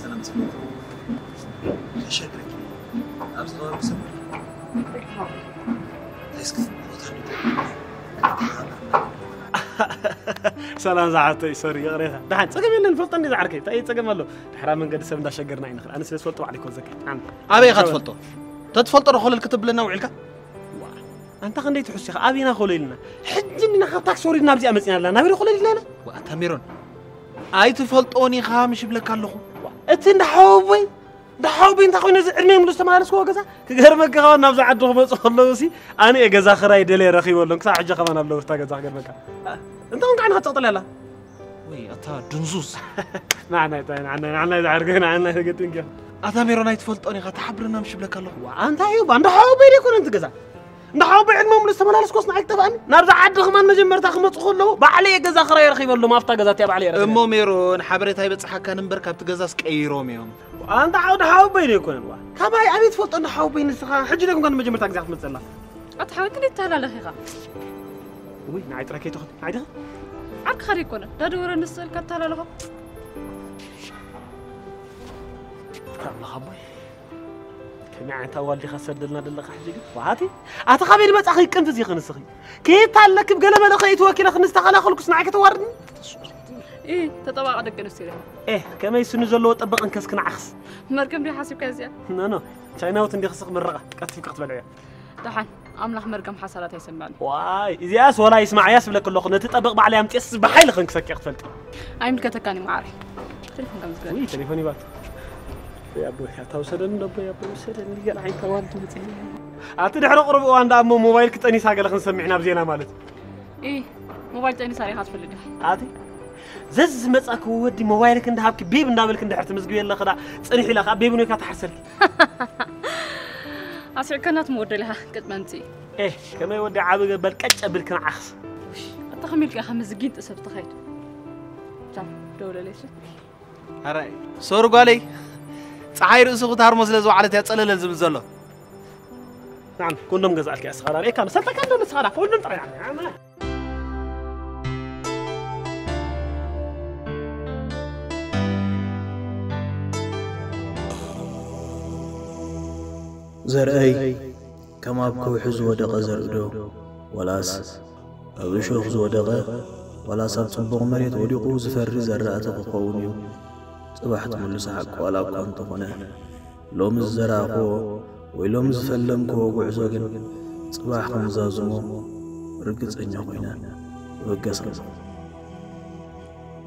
ሰላም ጽቡቅ። ተሸግረኪ ኣብዚ ከባቢ ሰብ እንታይ እስኪ ቦታ እንዲሁ ሰላም ዝሓተይ፣ ሶሪ፣ ይቕሬታ። ደሓን፣ ጸገም የለን፣ ፈልጦ እንዲ ዝዓርከይ። እንታይ ጸገም ኣሎ? ድሕራ መንገዲ ሰብ እንዳሸገርና ኣይንኽእል። ኣነ ስለ ዝፈልጦ ባዕለይ ክወዘካ። ኣነ ኣበይ ኢኻ ትፈልጦ? ተትፈልጦ ዶ ኮለል ክትብለና ውዒልካ? ዋ፣ ኣንታ ክንደይ ትሕሱ ኢኻ? ኣበይና ኮለል ኢልና? ሕጂ እንዲና ካብ ታክሲ ወሪድና ኣብዚኣ መጺና ኣለና። ናበይ ዶ ኮለል ኢልና ኢና? ዋ፣ ኣታ ሜሮን፣ ኣይትፈልጦን ኢኻ ምሽ ይብለካ ኣለኹ። ዋ፣ እቲ እንዳ ሓወቦይ፣ እንዳ ሓወቦይ እንታይ ኮይኑ እዚ ዕድመ ሙሉ ዝተመላለስክዎ ገዛ? ክገርመካ ከማን ናብዛ ዓዲ ክመጹ ከለዉ ሲ፣ ኣነ እየ ገዛ ክራይ ደልየ ረኺበሎም። ክሳብ ሕጂ ከማን ኣለዉ እታ ገዛ ክገርመካ። እንተ ኮንካ ዓይንኻ ትጸቕጠለይ ኣላ። ወይ ኣታ ድንዙዝ። ንዓናይ ታይ፣ ንዓናይ፣ ንዓናይ ዝዓርገ፣ ንዓናይ ዘገጥንከ። ኣታ ሜሮን ኣይትፈልጦን ኢኻ፣ ተሓብረና ምሽ ይብለካ ኣለኹ። ዋ፣ ኣንታ እዩ፣ እንዳ ሓወቦይ ደይኮነ እቲ ገዛ። እንዳ ሓወቦይ ዕድመ ሙሉ ዝተመላለስኮስ ንዓይ ክጠፍኣኒ። ናብዛ ዓዲ ከማን መጀመርታ ክመጹ ከለዉ፣ ባዕለይ እየ ገዛ ክራይ ረኺበሎም፣ ኣብታ ገዛ እቲኣ ባዕለይ እየ ረኺበ። እሞ ሜሮን፣ ሓበሬታ ይበጽሓካን እምበር ካብቲ ገዛስ ቀይሮም እዮም። ኣንታ ሓው-፣ እንዳ ሓወቦይ ደይኮነን፣ ዋ። ካባይ ኣበይ ትፈልጦ እንዳ ሓወቦይ ንስኻ? ሕጂ ደይኮንካ ንመጀመርታ ግዜ ክትመጽእ ዘላ። ኣታ ሓወይ ክንደይ ትተሃላለኽ ኢኻ? ውይ፣ ንዓይ ጥራይ ከይትኹን፣ ንዓይ ድኻ? ዓርክኻ ደይኮነ፣ እንዳደወለ ንስእልካ ትተሃላለኹ። ኣምላኽ ኣቦይ፣ ከመይ ዓይነት ኣዋልድ ኢኻ ትሰደልና ዘለኻ ሕጂ ግን? ዋሃቲ፣ ኣቲ ካበይ ድመጻኺ ቅንፍዝ ኢኺ ንስኺ? ከየታለክብ ገለ መለ ከይትወኪለ ክንስተኻላኸልኩስ ንዓይ ከተዋርድኒ? ኢ፣ ተጠባቂ ደቂ ኣንስትዮ ኢኻ። ኤህ፣ ከመይ ስኒ ዘለዎ ጠበቕን ከስኪ ንዓኽስ? መርገም ድዩ ሓሲብካ እዚኣ? ኖ፣ ኖ፣ ቻይናውት እንዲኽስ ክምረቓ፣ ቀልጢፍኪ ክትበልዕዮ። ደሓን፣ ኣምላኽ መርገም ሓሳዳት ኣይሰምዕን። ዋይ፣ እዚኣስ ወላ ይስማዓያስ ይብለኪ ኣለኹ፣ ነቲ ጠበቕ ባዕለይ ኣምፅኤስ ብሓይሊ ክንክሰኪ ክትፈልጢ። ኣይምልከተካን እዩ መዓረይ። ቴሌፎን ከም ዝግበር። ውይ፣ ቴሌፎን ይባት። ወይ ኣቦ፣ ኣታ ውሰደኒ፣ ኣቦ፣ ኣቦ፣ ውሰደኒ፣ ገለ ዓይነት ኣዋልድ ትመፅእ። ኣቲ ድሕሪ ቁሩብ እዋን ደኣ እሞ ሞባይል ክጠኒሳ ገለ ክንሰምዕ ናብ ዜና ማለት። ኢ፣ ሞባይል ጠኒሳ ሪኻ ትፈልጥ ዲኻ? ኣቲ፣ ዘዝ ዝመጻክዎ ወዲ ሞባይልክ እንዳሃብኪ ቤብ እንዳበልክ እንድሕር ትምዝግቢ ኣለኺ ደኣ፣ ጽኒሕ ኢላ ከኣ ቤብ ኖይካ ትሓርሰልኪ። ኣስዕከና ትምወደል ኢኻ፣ ቅጥ መምጽኢ። ኤህ፣ ከመይ ወዲ ዓቢ ገበል ቀጭ ኣቢልክ ንዓኽስ። ውሽ፣ ኣታ ከመይ ኢልካ ከምዚ ጊንጢ ሰብ ትኸይድ? ቻው፣ ደውለለይ እሺ። ኣራይ፣ ሶሪ ጓለይ፣ ጸሓይ ርእሱ ክታርሞ ስለ ዝወዓለት እያ ጸለለል ዝብል ዘሎ። ንዓም፣ ኮንዶም ገዛእልኪ እያ፣ ስኻዳ ርእየካ፣ መሰልተካ እንዶ ንስኻዳ፣ ኮንዶም ጥራይ ንዓም። ዘርእይ ከም ኣብ ከውሒ ዝወደቐ ዘርኢ ዶ፣ ዋላስ ኣብ እሾኽ ዝወደቐ፣ ዋላስ ኣብ ጽቡቕ መሬት ወዲቑ ዝፈሪ ዘራእቲ ክኸውን እዩ? ጽባሕ ትምልሶ ሓቂ ዋላ እኳ እንተኾነ፣ ሎሚ ዝዘራእክዎ ወይ ሎሚ ዝፈለምክዎ ጉዕዞ ግን ጽባሕ ከም ዝዛዝሞ ርግጸኛ ኮይነ እብገስ ኣለኹ።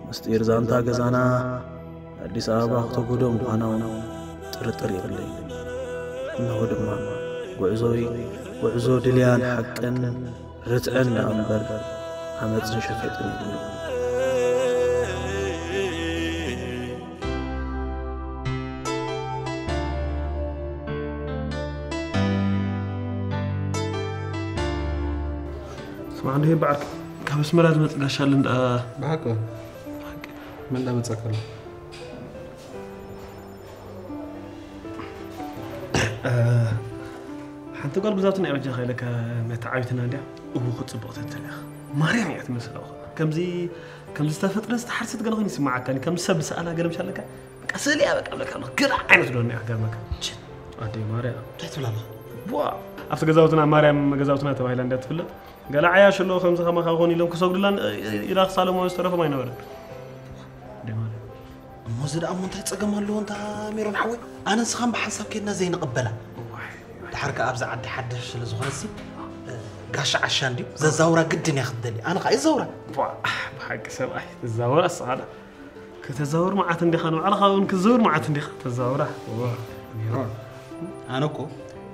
ምስጢር ዛንታ ገዛና ኣዲስ ኣበባ ክተጉህዶ ምዃና እውን ጥርጥር የብለይን። እነሆ ድማ ጉዕዞይ ጉዕዞ ድልያን ሓቅን ርትዕን ደኣ እምበር ዓመጽን ሸፈጥን የብሉን። ስማዕ እንዲህ በዓል ካብ ኣስመራ ዝመጽእ ጋሻ ኣለ እንዳ ብሓቂ? ብሓቂ። መን እንዳመጸካ ኣሎ? እ፣ ሓንቲ ጓል ብዛትና እያ በጃኻ ኢለካ መተዓቢትና እንድያ። እዎ፣ ክጽብቕ ተትልያ። ማርያም እያ ትመስል ኣኹ። ከምዚ፣ ከምዚ ዝተፈጥረ ዝተሓርሰት ገለ ኮይኑ ይስምዓካኒ። ከምዚ ሰብ ዝሰኣላ ገለ ምሽ ኣለካ። በቃ ስእሊ እያ በቃ ብለካ ኣለኹ። ገለ ዓይነት ዶ እኒኣ ክገርመካ። ችን። ኣደይ ማርያም። እንታይ ትብል ኣለኻ? ቧ! ኣብቲ ገዛውትና ማርያም ገዛውትና ተባሂላ እንድያ ትፍለጥ። ገለ ዓያሽ ኣለዉ ከምዚ ከማኻ ክኾኑ ኢሎም ክሰግዱላን፣ እ፣ እ፣ ኢላ ክሳለሞ ዝተረፎም ኣይነበረን። ኣደይ ማርያም። እሞ እዚ ደኣ እሞ እንታይ ጸገም ኣለዎ እንታ ሜሮን ሓወይ? ኣነ ንስኻን ብሓንሳብ ኬድና ዘይንቕበላ። እዋይ። ድሓር ከኣ ኣብዛ ዓዲ ሓድሽ ስለ ዝኾነሲ፣ እ፣ ጋሻ ዓሻ እንድዩ ዘዛውራ ግድን እያ ክትደሊ። ኣነ ከኣ ይዘውራ። ቧ፣ ብሓቂ ሰብኣይ ትዛወር ኣስኻላ። ከተዛውር መዓት እንዲኻ፣ ንባዕልኻ እውን ክትዘውር መዓት እንዲኻ ተዛውራ። ዋ። ሜሮን፣ ኣነ እኮ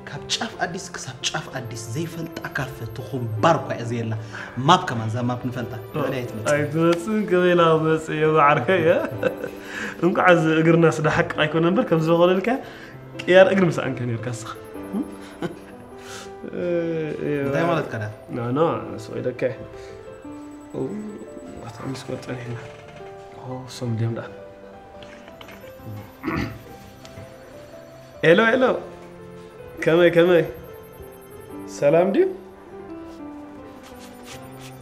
ካብ ጫፍ ኣዲስ ክሳብ ጫፍ ኣዲስ ዘይፈልጣ ካፈ ትኹን ባር እኳ እያ ዘየላ። ማፕ ከማን እዛ ማፕ ንፈልጣ። ልዕሊ ኣይትመጽእ። ኣይትመጽእን ከመይ ኢላ ክትመጽእ እየ ዝዓርከይ፣ እ? እንኳዕ እዚ እግርናስ ደሓቅ ኣይኮነ እምበር ከምዚ ዝኾነልካ ቅያር እግሪ ምሰኣንካ ነርካ እስኻ። እንታይ ማለትካ ደኣ? ኖ፣ ኖ፣ ኣነስ ወይለካ። ኦ፣ ኣታ ምስ ቆል ጸኒሕና። ኦ፣ ሶም ድዮም ደኣ። ኤሎ፣ ኤሎ። ከመይ፣ ከመይ? ሰላም ድዩ?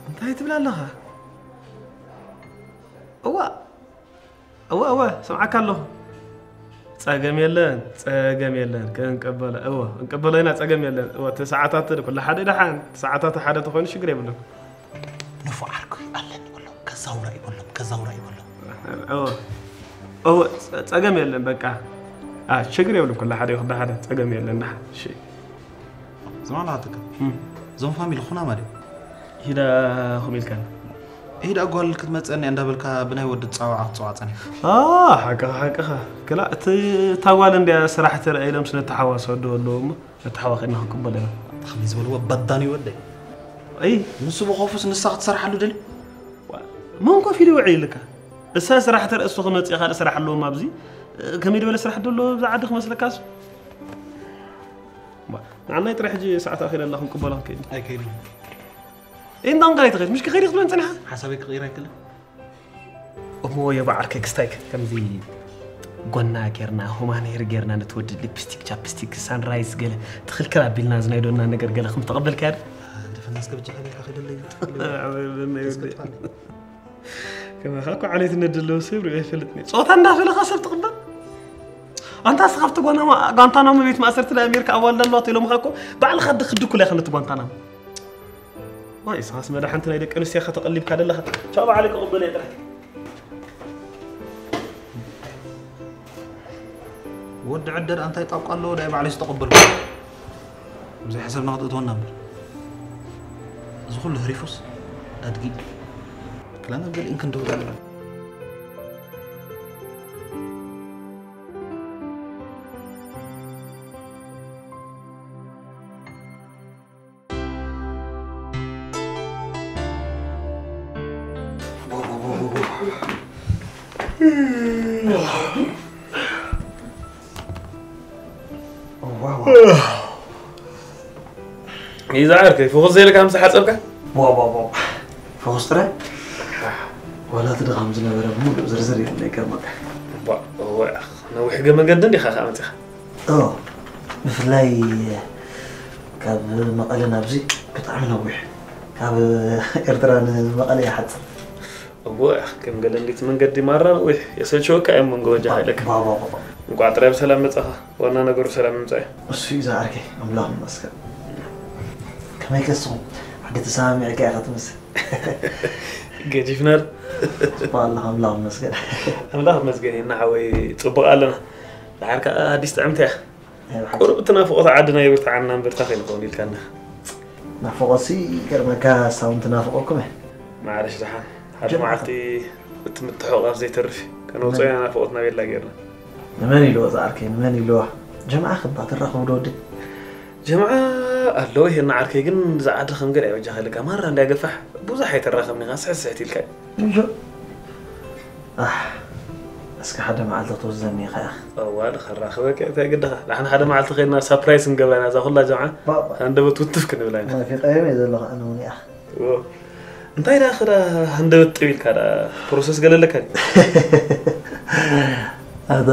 እንታይ ትብል ኣለኻ? እዋ፣ እወ፣ እወ፣ ሰምዓካ ኣለኹ። ጸገም የለን፣ ጸገም የለን። ክንቀበሎ፣ እወ፣ ክንቀበሎ ኢና፣ ጸገም የለን። እወ፣ እቲ ሰዓታት ኩሉ ሓደ ደሓን፣ እቲ ሰዓታት ሓደ ተኾይኑ ሽግር የብሉን። ንፉዕ ዓርኩ ኣለኒ በሎም፣ ከዛውራ ይበሎም፣ ከዛውራ ይበሎም። እወ፣ እወ፣ ጸ-፣ ጸገም የለን፣ በቃ። አ፣ ሽግር የብሉን፣ ኩሉ ሓደ ይኹን ሓደ፣ ጸገም የለን፣ ደሓን። እሺ። ዝማን ኣትካ። እም። እዞም ፋሚሊ ኩና ማለት። ኢዳ ኹም ኢልካን። ኢዳ ጓል ክትመጸኒ እንዳበልካ ብናይ ወዲ ጻዋዓ ክትጸዋዓ ጸኒሕ። አ፣ ሓቅኻ፣ ሓቅኻ። ክላ፣ እቲ፣ እታ ጓል እንድያ ስራሕ ትርአ ኢሎም ስለ እተሓዋስ ወዲ ኣለዎ እሞ፣ እተሓዋኺና ክንቅበል ኢና። ከመይ ዝበልዎ በዳኒ ወደይ። ኣይ። ንሱ ብኸፉስ ንሳ ክትሰርሓሉ ደልዩ? ዋ፣ መን ኮፍ ኢሉ ይውዒ ኢልካ? እሳ ስራሕ ትርአ እሱ ክመጽእ ካልእ ስራሕ ኣለዎም ኣብዚ። ከመይ ዝበለ ስራሕ ደሎ ኣብዚ ዓዲ ክመስለካ እሱ? ባ፣ ንዓናይ ጥራሕ ሕጂ ሰዓት ኣኺለ ኣለኹ፣ ክንቅበሎ ክንከይድ። ኣይከይድን። እንዳ እንቀላይ ትኸይድ፣ ምሽ ክኸይድ ክትብለን ጸኒሓ? ሓሳበይ ክቕይር ኣይክእልን። እሞ የባ ዓርከይ ክስታይ ከ፣ ከምዚ ጎና ጌርና፣ ሁማን ሄር ጌርና፣ ነቲ ወዲ ሊፕስቲክ፣ ቻፕስቲክ፣ ሳንራይዝ ገለ ትኽልክል ኣቢልና፣ እዚ ናይ ዶና ነገር ገለ ከም ተቐበልካያ ዶ? ድፈናስ ከብጃ ከለ ኢልካ ከይደለይ። ተስከጥፋለይ። ከማኻ እኮ ዓሌትነት ዘለዎ ሰብ ሪኦ ኣይፈልጥን እየ። ጾታ እንዳፈለኻ ሰብ ትቕበል? ኣንታ እስኻ ኣብቲ ጓና-፣ ጓንታናሞ ቤት ማእሰርቲ ናይ ኣሜሪካ ኣዋልድ ኣለዋ ኢሎምኻ እኮ፣ ባዕልኻ ድክድኩ ኢኻ ነቲ ጓንታናሞ። ዋይ፣ እስኻስ መዳሕንቲ ናይ ደቂ ኣንስትዮ ኢኻ ተቐሊብካ ዘለኻ። ቻው፣ ባዕለይ ክቕበል እየ ጥራይ። ወዲ ዕደር ኣንታይ ጣቋ ኣለዎ ዳይ ባዕለይ ዝተቐበልኩ። ብዘይ ሕሰብና ክትእትወና እምበር። እዚ ኩሉ ህሪፉስ ኣድጊ። ክላና ገሊእን ክንድውል ኣለና። ይዝዓርከይ፣ ፍኹስ ዘይልካ ምስ ሓጸብካ? ቦ፣ ቦ፣ ቦ። ፍኹስ ጥራይ? ዋላ እቲ ድኻም ዝነበረ ብምሉእ ዝርዝር የብለይ፣ ይገርመካ። ባ፣ እወ፣ ነዊሕ ገ-፣ መንገዲ እንዲኻ ከኣ መጺኻ? ኦ፣ ብፍላይ ካብ መቐለ ናብዚ ብጣዕሚ ነዊሕ። ካብ ኤርትራ ንመቐለ ይሓጽር። እወ፣ ከም ገለ እንዴት መንገዲ ማራ ነዊሕ። የሰልችወካ እዮም መንጎ በጃኻ ኢለካ። ባ፣ ባ፣ ባ፣ ባ። እንቋዕ ጥራይ ብሰላም መጻኻ። ዋና ነገሩ ሰላም ምምጻእ እዩ። እሱ እዩ ዝዓርከይ፣ ኣምላኽ ይመስገን። ከመይ ከስኹም? ዓዲ ተሰማሚዕካ ኢኻ ትመስል። ገጂፍና ዶ? ጽቡቕ ኣለኻ፣ ኣምላኽ ይመስገን። ኣምላኽ ይመስገን፣ እና ሓወይ ጽቡቕ ኣለና። ደሓር ከኣ ኣዲስ ጥዕምቲ እያ። ኣይ፣ ብሓቂ። ቁሩብ እቲ ናፍቖት ዓድና ይብርትዓና እምበር፣ እንታይ ከይንኸውን ኢልካና። ናፍቖትሲ ይገርመካ፣ ሳውንት ናፍቖኩም እየ። ማዕረሽ ደሓን። ሓደ ጀምዓ። መዓልቲ እቲ ምትሕቑቓፍ ዘይተርፍ እዩ። ከነውፅኦ ኢና ናፍቖትና ቤላ ጌርና። ንመን ኢልዎ ዝዓርከይ፣ ንመን ኢልዎ? ጀምዓ ክባ ትራኸቡ ዶ ወዲ? ጀምዓ ኣለዎ ይሄና ዓርከይ፣ ግን እዛ ዓዲ ከም ገለ እያ በጃኻ ኢልካ። ማራ እንድያ ገፋሕ፣ ብዙሕ ኣይተራኸብኒ ኢኻ፣ ስሕት ስሕት ኢልካ እዩ። እንጆ። ኣሕ፣ እስከ ሓደ መዓልቲ ክትወስደኒ ኢኻ ኢኻ። እዋል፣ ከራኽበካ እንታይ ግድኻ? ንሕና ሓደ መዓልቲ ኸይድና ሳፕራይዝ ክንገብራ ኢና እዛ ኹላ ጀምዓ። ባባ። ሃንደበት ውትፍ ክንብላ ኢና። ናፊቐዮም እየ ዘለኹ ኣነ እውን ኢኻ። ዎ። እንታይ ደኣ ኸዳ ሃንደበት ጥብ ኢልካ ደኣ ፕሮሰስ ገለ ኣለካ ድዩ? ኣታ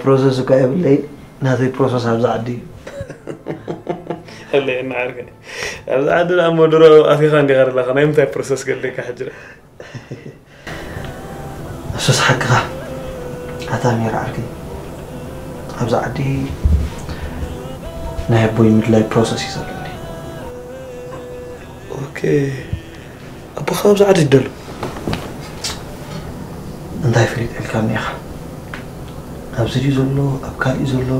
ፕሮሰስ እኳ የብለይ፣ ናተይ ፕሮሰስ ኣብዚ ዓዲ እዩ። ኣለየና ዓርከይ። ኣብዚ ዓዲ ደኣ እሞ ድሮ ኣቲኻ እንዲኻ ዘለኻ፣ ናይ ምንታይ ፕሮሰስ ገለካ ሕጂ ደኣ? እሱስ ሓቅኻ። ኣታ ኣሚር ዓርከይ፣ ኣብዚ ዓዲ ናይ ኣቦይ ምድላይ ፕሮሰስ እዩ ዘለኒ። ኦኬ። ኣቦኻ ኣብዚ ዓዲ ይደሎ? እንታይ ፈሊጠ ኢልካኒ ኢኻ? ኣብዚ ድዩ ዘሎ፣ ኣብ ካልእ እዩ ዘሎ?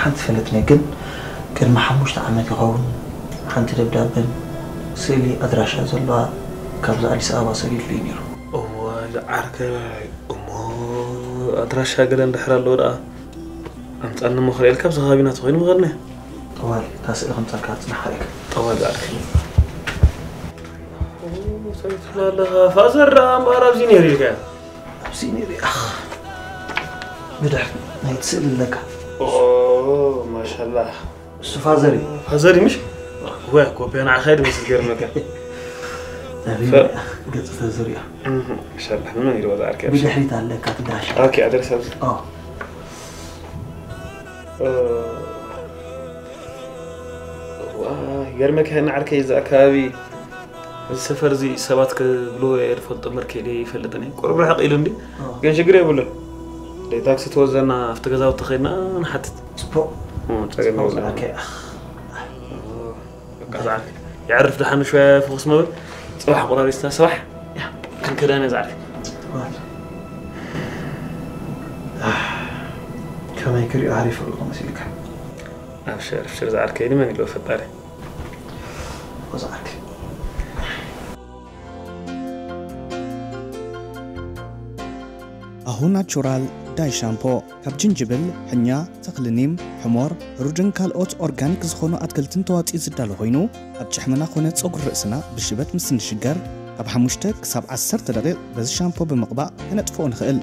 ሓንቲ ፈለጥኒ፣ ግን ቅድሚ ሓሙሽተ ዓመት ይኸውን ሓንቲ ደብዳበን ስእሊ ኣድራሻ ዘለዋ ካብዛ ኣዲስ ኣበባ ሰዲድሉ እዩ ነይሩ። እዋይ ዝዓርከይ፣ እሞ ኣድራሻ ገለ እንድሕር ኣለዎ ደኣ ኣምጻልና እሞ ክርእየልካ፣ ኣብዚ ከባቢና ተኾይኑ ምኸድና። ጠዋል፣ እታ ስእሊ ከምጻልካ ጽናሕ ክርእየካ። ጠዋል ዝዓርከይ። ኦ፣ እንታይ ትብል ኣለኻ? ፋዘር ደኣ እምበኣር ኣብዚ ነይሩ ኢልካዮ? ኣብዚ ነይሩ፣ ኣኽ። ብድሕሪ ናይቲ ስእሊ ኣለካ። ኦ፣ ማሻላህ። እሱ ፋዘር እዩ። ፋዘር እዩ ምሽ? ወይ፣ ኮፒያ ንዓኻ እዩ ዝመስል ገርመካ። ኣበይ ፈ- ገጹ ተዘሪኡ። እህ፣ ማሻላህ፣ ንመን ኢልዎ ዝዓርከይ? ብድሕሪት ኣለካ እቲ ጋሻ። ኦኬ፣ ኣድረስ ኣብዚ። ኦ። ኦ። ዋ፣ ይገርመካ፣ ንዓርከይ እዚ ኣካባቢ፣ እዚ ሰፈር እዚ ሰባት ክብልዎ እየ ዝፈልጦ እምበር ከይደ ይፈልጥን እየ። ቁሩብ ርሕቕ ኢሉ እንዲ፣ ኣዎ። ግን ሽግር የብሉን። ደይ ታክሲ ትወዘና ኣብቲ ገዛውቲ ኸይድና ንሓትት። ጽቡቕ። ጸገም የብሉን። በቃ፣ ይዕርፍ ደሓን፣ ሸወያ ፍኹስ መብል። ጽባሕ ቆራሪስና፣ ጽባሕ ክንከዳነ ዝዓርፍ። ከመይ ክሪኦ ሓሪፍ ኣለኹ መሲልካ? ኣብሽር፣ ኣብሽር፣ ዝዓርከይ ንመን ኢልዎ ፈጣሪ? ዝዓርከይ። ኣሁ ናቹራል ዳይ ሻምፖ ካብ ጅንጅብል፣ ሕኛ፣ ተኽሊ ኒም፣ ሕሞር፣ ህሩድን ካልኦት ኦርጋኒክ ዝኾኑ ኣትክልትን ተዋፂኡ ዝዳሎ ኮይኑ፣ ኣብ ጭሕምና ኮነ ፀጉሪ ርእስና ብሽበት ምስ እንሽገር፣ ካብ ሓሙሽተ ክሳብ ዓሰርተ ደቂቕ በዚ ሻምፖ ብምቕባእ ከነጥፍኦ ንኽእል።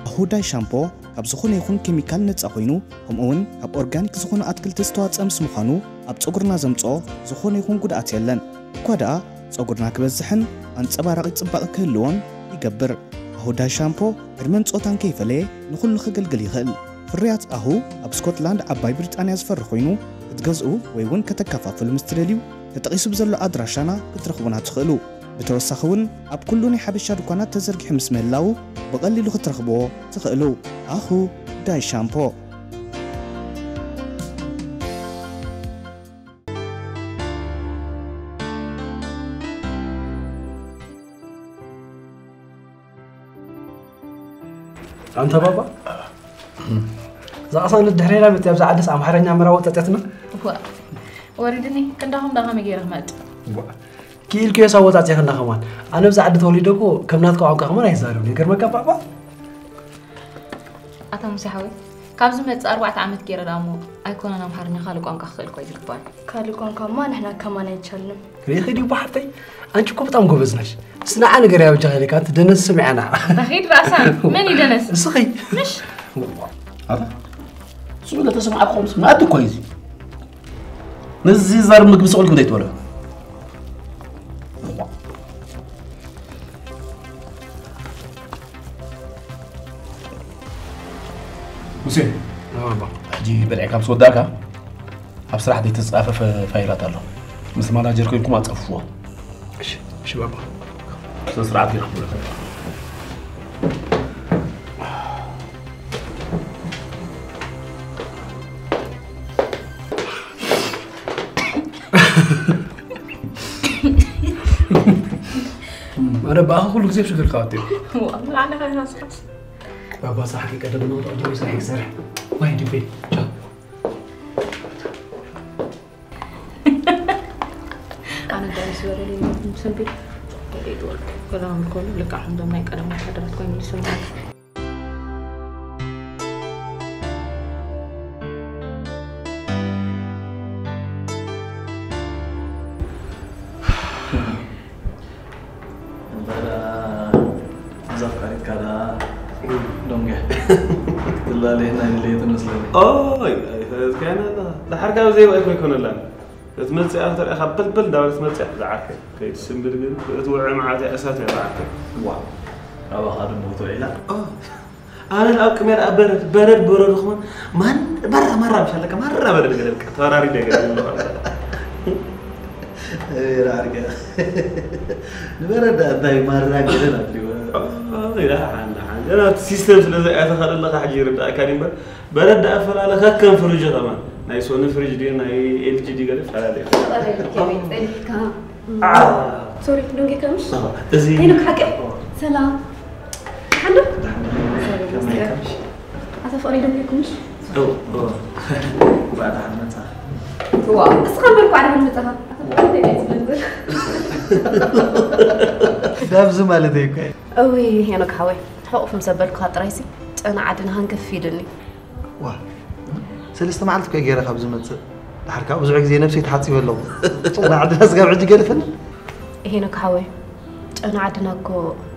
ኣሁ ዳይ ሻምፖ ካብ ዝኾነ ይኹን ኬሚካል ነፃ ኮይኑ፣ ከምኡ እውን ካብ ኦርጋኒክ ዝኾኑ ኣትክልቲ ዝተዋፀ ምስ ምዃኑ፣ ኣብ ፀጉርና ዘምፅኦ ዝኾነ ይኹን ጉድኣት የለን። እኳ ደኣ ጸጉርና ክበዝሕን ኣንጸባራቒ ጽባቐ ክህልዎን ይገብር። ኣሁ ዳይ ሻምፖ ዕድመን ጾታን ከይፈለየ ንኹሉ ከገልግል ይኽእል። ፍርያት ኣሁ ኣብ ስኮትላንድ ዓባይ ብሪጣንያ ዝፈሪ ኮይኑ፣ ክትገዝኡ ወይ እውን ከተከፋፍሉ ምስ ትደልዩ፣ ተጠቒሱ ብዘሎ ኣድራሻና ክትረኽቡና ትኽእሉ። ብተወሳኺ እውን ኣብ ኩሉ ናይ ሓበሻ ድኳናት ተዘርጊሑ ምስ ምህላዉ፣ ብቐሊሉ ክትረኽብዎ ትኽእሉ። ኣሁ ዳይ ሻምፖ። ኣንታ ባባ፣ እዛ ቅሳነት ድሕሬና መፅያ፣ ኣብዛ ዓድስ ኣምሓርኛ ምራዊ ጠጥያትና። እዋ፣ ወሪድኒ፣ ክንዳኹም ዳ ከመይ ገይረ ክመጥ? እዋ፣ ክኢልክዮ ሳብ ወፃፅያ ክንዳ ከማን። ኣነ ኣብዛ ዓዲ ተወሊደ እኮ ከም ናትካ ቋንቋ ከማን ኣይዛረብን። ይገርመካ ባባ። ኣታ ሙሴ ሓወይ፣ ካብ ዝመጽእ ኣርባዕተ ዓመት ገይረ ደኣ እሞ ኣይኮነን ኣምሓርኛ ካልእ ቋንቋ ክኽእል እኮ ኣይዝግባእን። ካልእ ቋንቋማ ንሕና ከማን ኣይቻልንም። ርኢኺ ድዩ ሓፍተይ? ኣንቺ እኮ በጣም ጎበዝ ነሽ። እስቲ ንዓ ንገርያ በጃኺ ኢለካ፣ ኣንቲ ደነስ ስምዕያ ንዓ። ኣኺድ ራእሳ፣ መን እዩ ደነስ? እስኺ። ምሽ? ኣታ? እሱ ለተሰማዕኩምስ ማዕድ እኮ እዩ እዚ። ነዚ ዛር ምግቢ ስቑል ክንደይ ትበልዑ? ሙሴ፣ ኣባ። ሕጂ በልዕካ ምስ ወዳእካ፣ ኣብ ስራሕ ዘይተጻፈፈ ፋይላት ኣሎ። ምስ ማናጀር ኮይንኩም ኣጸፍፍዎ። እሺ፣ እሺ ባባ። ስነ ስርዓት ጌርኩም። ኣነ ብኣኻ ኩሉ ግዜ ሽግር ካወት እዩ። ዋላ ኣነ ኸይናስኻስ። ባባ ስራሕ ከይቀደም ነው፣ ጠዋት ወይ ስራሕ ይሰርሕ። ወይ ድቤ፣ ቻው። ኣነ ጋር ሲወረድ ሰንቤ። ከዳም ከሉ ልቃ ሕምዶም ናይ ቀደም ወታደራት ኮይኑ ይስምዓል። እንታ ደኣ እዛ ኣፍቃሪትካ ደኣ ዶንገ ክትላለየና ይለየ ትመስለኒ። ኦይ፣ ኣይፈለጥካያን ኣለኻ። ደሓር ካብ ዘይብኣ ኣይኮይኮነላን። እቲ መጽኣ ተሪእኻ በልበል እንዳበለት መጽኣ ዝዓርከይ። ከይትስንብድ ግን እቲ ውዑይ መዓልቲ እሳት እያ ዝዓርከይ። ዋ፣ ካባኻ ድማ ተውዒላ። ኦ፣ ኣነ ኣብ ቅድሚያ ደኣ በረድ፣ በረድ፣ በረድ ኹማ ማን-፣ ማራ፣ ማራ ምሽ ኣለካ፣ ማራ በረድ ገለ በቃ ተወራሪደ ገለ ኣሎ። እይ፣ ዳርጋ። ንበረድ ደኣ እንታይ ማራ ገለ ናትሊዎ። ኦ፣ ኢላ ሓንዳ፣ ሓንዳ። ናብቲ ሲስተም ስለ ዘይኣተኻለለኻ ሕጂ ይርዳእካ ድዩ እምበር፣ በረድ ደኣ ኣፈላለ ከከም ፍርጁ ከማን። ናይ ሶኒ ፍርጅ ድዩ፣ ናይ ኤል ጂ ድዩ ገለ ይፈላለ እዩ። ጸሊካ። አ። ሶሪ፣ ዶንጌ ከምሽ? አ፣ እዚ ሄኖክ ሓቂ? ኦ። ሰላም። ደሓን ዶ? ደሓን፣ ደሓን። ሰላም፣ ከመይ ይመስገን። ከምሽ? ኣታ ፍቕሪ ዶንጌ ኩምሽ? ኦ፣ ኦ። እንኳዕ ደሓን መጻ። ዋ፣ እስኻ እምበር እንኳዕ ደሓን መጻኻ። ኣታ ፍቕሪ እንታይ ትብል? ዳብዚ ማለት እዩ እኮ። እውይ፣ ሄኖክ ሓወይ፣ ሕቑፍ ምስ ኣበልኩኻ ጥራይሲ፣ ጨና ዓድና ሃንከፍ ኢሉኒ። ዋ፣ ሰለስተ መዓልቲ እኮ ገይረ ካብ ዝመጽእ። ድሓር ካብ ብዙሕ ግዜ ነብሰይ ተሓጺበ ኣለኹ። ጨና ዓድና ስጋብ ሕጂ ገደፈኒ። ሄኖክ ሓወይ፣ ጨና ዓድና እኮ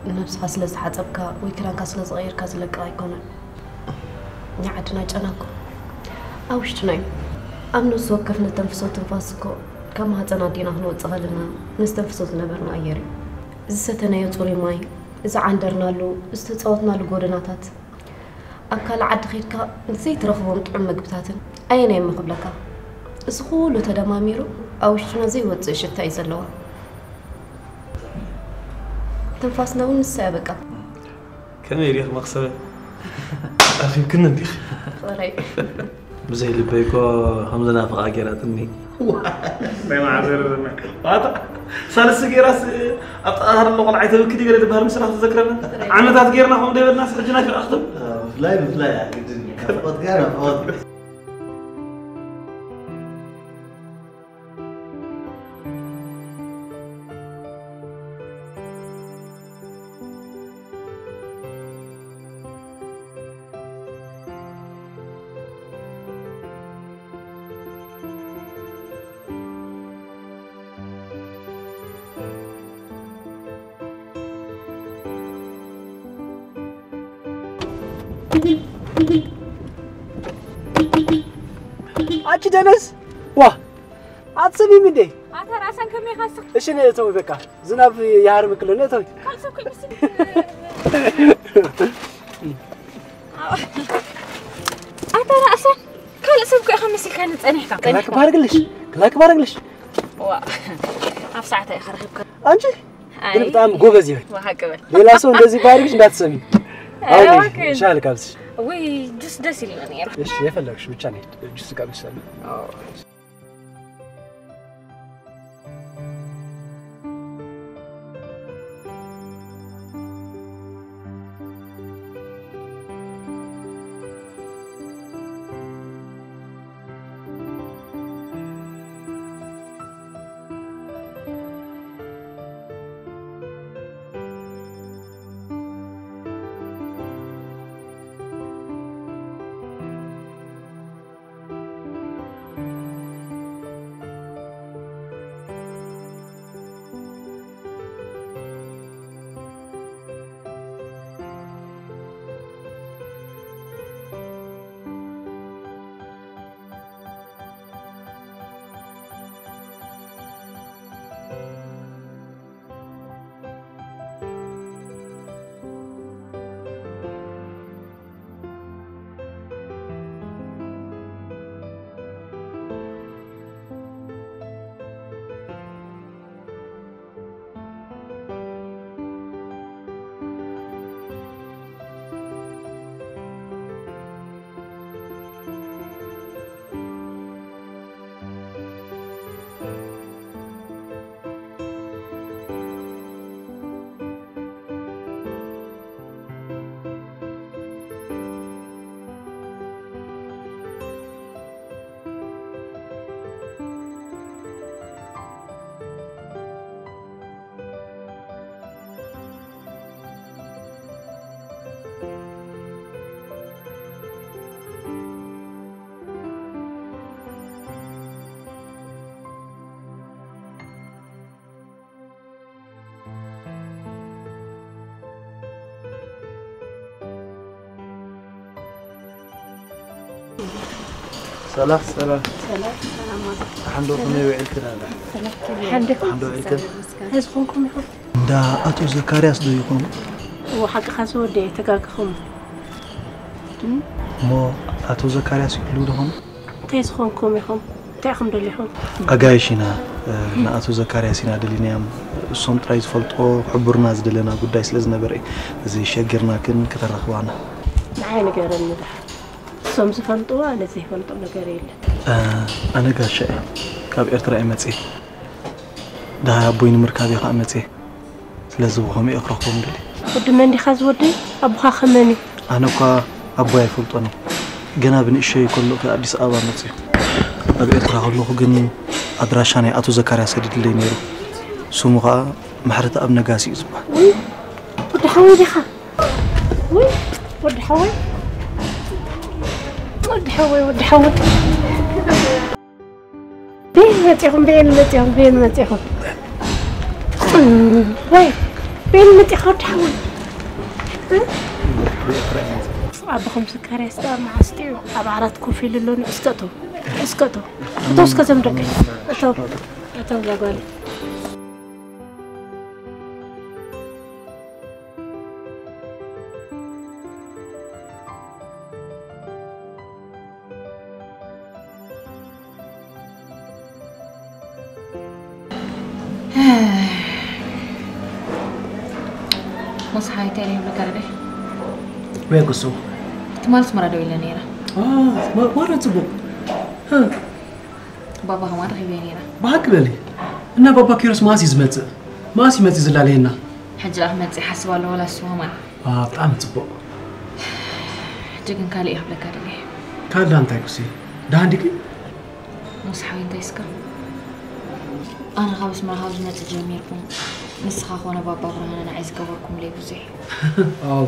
ንነብስኻ ስለ ዝተሓጸብካ ወይ ክዳንካ ስለ ዝቐየርካ ዝለቅቕ ኣይኮነን። ናይ ዓድና ጨና እኮ ኣብ ውሽጥና እዩ። ኣብ ነፍሲ ወከፍ ነተንፍሶ ትንፋስ እኮ ካብ ማህጸን ኣዴና ክንወጽእ ከለና ነስተንፍሶ ዝነበርና ኣየር እዩ። ዝሰተናዮ ጽሩይ ማይ፣ ዝዓንደርናሉ፣ ዝተጻወትናሉ ጎደናታት፣ ኣብ ካልእ ዓዲ ኸይድካ ዘይትረኽቦም ጥዑም ምግብታትን ኣየናይ እሞ ክብለካ? እዚ ኩሉ ተደማሚሩ ኣብ ውሽጥና ዘይወጽእ ሽታ እዩ ዘለዎ። ትንፋስና እውን ንሳ እያ በቃ። ከመይ ዲኺ መኽሰበ? ኣኺብክኒ እንዲኺ። ፍቕረይ። ብዘይ ልበይ እኮ ከም ዝናፍቓ ገይራትኒ። ናይ ማዕዘር ዘመን። ዋታ፣ ሳልሲ ገይራስ ኣብ ጥቓኻ ዘሎ ቆልዓ ኣይተብክኒ ገለ ዝበሃል ምስላ ክትዘክረና? ዓመታት ገይርና ከምኡ ደበልናስ ሕጂ ናፊቓ ክትብል? ብፍላይ፣ ብፍላይ፣ ግድን እዩ። ናፍቖት ጋር ናፍቖት እዩ። ኣቺ ደነስ ዋ ኣትሰሚም እንዴ? ኣታ ራእሰን ከመይ ካስክ? እሺ ነእተዊ በቃ ዝናብ ይሃርምክሎ ነእተዊ። ካልሰኩ ይምስል። ኣታ ራእሰን ካልእ ሰብ እኮ ኢኻ መሲልካኒ ጸኒሕካ። ክላክ ባርግልሽ ክላክ ባርግልሽ። ዋ ኣብ ሰዓታ ኢኻ ረኺብካ። ኣንቺ ኣይ። ግን በጣም ጎበዝ ይሆን። ዋ ሓቂ በል። ሌላ ሰው እንደዚህ ባርግሽ እንዳትሰሚ። ኧረ ኣሁን እባክህን። ይሻል ካብስሽ። ወይ ጁስ ደስ ይለኝ ነበር። እሺ የፈለግሽ ብቻ ነይ። ጁስ ጋብሰን። ሰላም ሰላም። ሰላም ሰላም። ሓንዶ ከመይ ውዒልክን ኣላ? ሓንዶ ሓንዶ ውዒልክን? ሕዝኹንኩም ይኹን። እንዳ ኣቶ ዘካርያስ ዶ ይኾኑ? እዎ ሓቅኻ ዝወደ ተጋግኹም። እሞ ኣቶ ዘካርያስ ይህልው ዶ ኾኑ? እንታይ ዝኾንኩም ኢኹም? እንታይ ኢኹም ደሊኹም? ኣጋይሽ ኢና። ንኣቶ ዘካርያስ ኢና ደሊናዮም። እሶም ጥራይ ዝፈልጦ ክሕብሩና ዝደለና ጉዳይ ስለ ዝነበረ እዩ። እዚ ሸጊርና ግን ከተራኽባና። ንዓይ ንገረኒ ደሓን። እሶም ዝፈልጥዎ ኣነ ዘይፈልጦ ነገር የለን። ኣነ ጋሻ እየ። ካብ ኤርትራ እየ መፅየ። ደሃይ ኣቦይ ንምርካብ እየ ከዓ መፅየ። ስለዚ ብኸምኡ እየ ክረኽቦም ደልየ። ወዲ መን ዲኻ ዝወደይ? ኣቦኻ ከመን እዩ? ኣነ እኳ ኣቦይ ኣይፈልጦን እየ። ገና ብንእሸይ ከለኹ ኣዲስ ኣበባ መፅዩ። ኣብ ኤርትራ ከለኹ ግን ኣድራሻ ናይ ኣቶ ዘካርያስ ሰዲድለይ ነይሩ። ስሙ ኸዓ ምሕረተኣብ ነጋሲ እዩ ዝበሃል። ውይ፣ ወዲ ሓወይ ዲኻ? ውይ፣ ወዲ ሓወይ። ወዲ ሓወይ፣ ወዲ ሓወይ። ቤን መፂኹም፣ ቤን መፂኹም፣ ቤን መፂኹም። ወይ፣ ቤን መፂኻ ወዲ ሓወይ። ኣቦኹም ዘካርያስ ደኣ መዓስ ድዩ ኣብ ዓራት ኮፍ ኢሉ ኣሎ? ንዑ እስከ እተው፣ እስከ እተው። እተው እስከ ዘም ደቀይ። እተው፣ እተው እዛ ጓል። ሞስ ሓይተ ለይ መቀረበ። ወይ ክሱ። ትማል ኣስመራ ደው ኢለ ነይረ። ዋ፣ ዋ፣ ጽቡቕ። ባባ ከማን ረኺበ ነይረ። ብሓቂ በሊ። እና ባባ ኪሮስ መዓስ እዩ ዝመጽእ? መዓስ ይመጽእ ዝላለየና? ሕጂ ደኣ ክመጽእ ይሓስብ ኣሎ፣ ዋላ እሱ ከማን። ዋ፣ ብጣዕሚ ጽቡቕ። ሕጂ ግን ካልእ እየ ክብለካ ደልየ። ካልዳ እንታይ ኩሲ? ደሓን ዲኪ? ሙስ ሓወይ እንታይ እስከ? ኣነ ካብ ኣስመራ ካብ ዝመጽእ ጀሚርኩም ንስኻ ኮነ ባባ ብርሃነ ንዓይ ዝገበርኩምለይ ብዙሕ እዩ። ኣው፣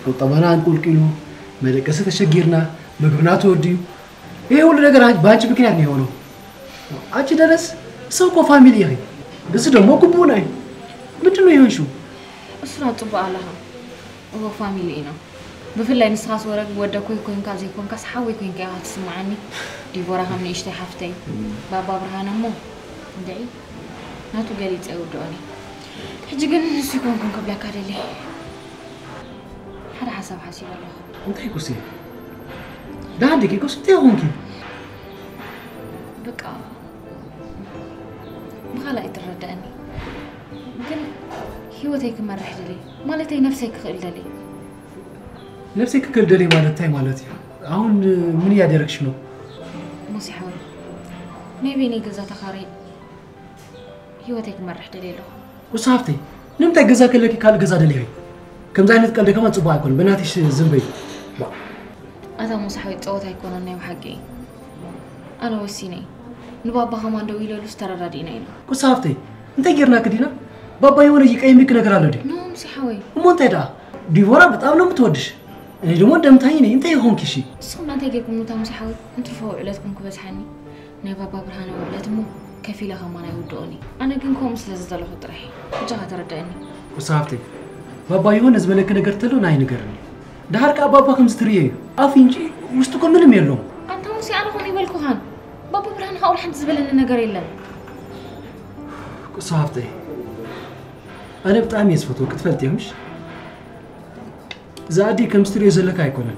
ቁጠባና ኣንቁልቂሉ፣ መደቀሲ ተሸጊርና፣ ምግብና ተወዲኡ። ይሄ ሁሉ ነገር አን- በአንቺ ምክንያት ነው የሆነው። አንቺ ደነስ፣ ሰው እኮ ፋሚሊ ይሄ። እሱ ደግሞ ግቡ ናይ ምንድን ነው የሆንሽው? እሱ ና ጽቡቅ ኣለኻ። እዎ ፋሚሊ ኢና። ብፍላይ ንስኻስ ወረ ወደ ኮይ ኮንካ ዘይኮንካስ ሓወይ ኮንካ ኢኻ ትስምዓኒ። ዲቦራ ከም ንእሽተይ ሓፍተይ፣ ባባ ብርሃነ እሞ እንድዒ ናቱ ገሊጸ ይውድኦኒ። ሕጂ ግን ንሱ ይኮንኩን ክብለካ ደልየ። ሓደ ሓሳብ ሓሲበ ኣለኹ። እንታይ ኩሲ? ደሓን ዲኪ ኩሲ? እንታይ ኾንኪ? በቃ ብኻልእ ኣይትረዳእኒ። ግን ህይወተይ ክመርሕ ደልየ። ማለተይ ነፍሰይ ክኽእል ደልየ። ነፍሰይ ክክእል ደልየ ማለት እንታይ ማለት እዩ? አሁን ምን እያደረግሽ ነው? ሙሴ ሓወይ፣ ናይ በይነይ ገዛ ተኻርየ ህይወተይ ክመርሕ ደልየ ኣለኹ። ኩሲ ሃፍተይ፣ ንምንታይ ገዛ ከለኪ ካልእ ገዛ ደሊኺ? ከምዚ ዓይነት ቀልዲ ከማን ጽቡቕ ኣይኮን። በናትሽ ዝም በይ። ባ- ኣታ ሙሴ ሓወይ፣ ጸወታ ኣይኮነን ናይ ብሓቂ። ኣነ ወሲነ። ንባባ ከማን ደው ኢለሉስ ተረዳዲእና ኢና። ኩሲ ሃፍተይ፣ እንታይ ጌርናኪ ዲና? ባባ የሆነ ይቀይምክ ነገር ኣሎ ድዩ? ኖ ሙሴ ሓወይ። እሞ እንታይ ደኣ? ዲቦራ በጣም ነው የምትወድሽ። እኔ ደግሞ እንደምታይኝ ነኝ። እንታይ ሆንክ? እሺ። ንስኹም እንታይ ጌርኩም ኑታ ሙሴ ሓወይ? እንትርፎ ውዕለትኩም ክበዝሓኒ። ናይ ባባ ብርሃነ ውዕለት እሞ ከፊለ ከማን ኣይውድኦን እዩ። ኣነ ግን ከምኡ ስለ ዝደለኹ ጥራሕ እዩ። ብጃኻ ተረዳእኒ። ኩሲ ሃፍተይ፣ ባባ የሆነ ዝበለክ ነገር ተሎ ናይ ንገርኒ። ደሓር ከኣ ባባ ከም ዝትርእዮ እዩ። ኣፍ እንጂ ውሽጡ እኮ ምንም የለውም። ኣንታ ሙሴ፣ ኣነ ከምኡ ይበልኩኻን። ባባ ብርሃነ ካብ ሓንቲ ዝበለኒ ነገር የለን። ኩሲ ሃፍተይ፣ ኣነ ብጣዕሚ እየ ዝፈትወ ክትፈልጥ እዮምሽ። እዛ ኣዲ ከም ዝትርእዮ ዘለካ ኣይኮነን።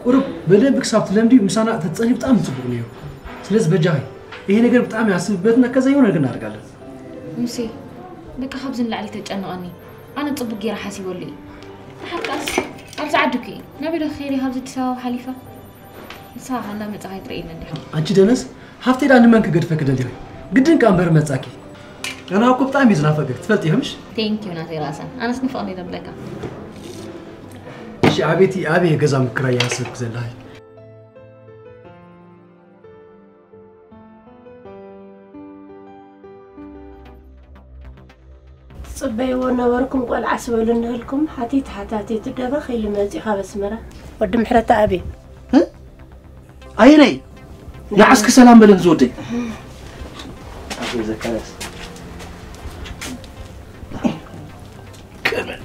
ቁሩብ በደንብ ክሳብ ትለምዲ ምሳና ተጸኒ ብጣዕሚ ጽቡቕ ነይሩ። ስለዚ በጃኺ ይሄ ነገር ብጣዕሚ ኣስብበትና ከዛ የሆነ ነገር እናደርጋለን። ሙሴ፣ በቃ ካብዚ ንላዕሊ ተጨንቐኒ። ኣነ ጽቡቅ ጌረ ሓሲበሉ እዩ። ንሓድካስ ኣብዚ ዓዲ እኮ እዩ። ናበይ ዶ ክኸይድ እየ ካብዚ ኣዲስ ኣበባ ሓሊፈ? ንስኻ ከ እንዳመጻኻ ኣይትርእየኒ እንዲኻ? ኣንቺ ደነስ፣ ሃፍተይ ደኣ ንመን ክገድፈኪ ደሊኺ? ግድን ከኣ እምበር መጻኪ። ኣነ እኮ ብጣዕሚ እዩ ዝናፈቀኪ ትፈልጢ ኢኺ ምሽ? Thank you ናተይ ራሰን። ኣነስ ንፍቕኒ ደብለካ። እሺ ኣቤቲ ኣበይ ገዛ ምክራይ ይሃስብክ ዘለኺ? ትጽበይዎ ነበርኩም ቆልዓ ስበሉ እንህልኩም ሓቲት ሓታቲት ደበኽ ኢሉ መጺኡ ካብ ኣስመራ። ወዲ ምሕረት ኣበይ? ኣየነይ ንዓስኪ ሰላም በለን ዝወደይ ኣቶ ዘካርያስ ከመይ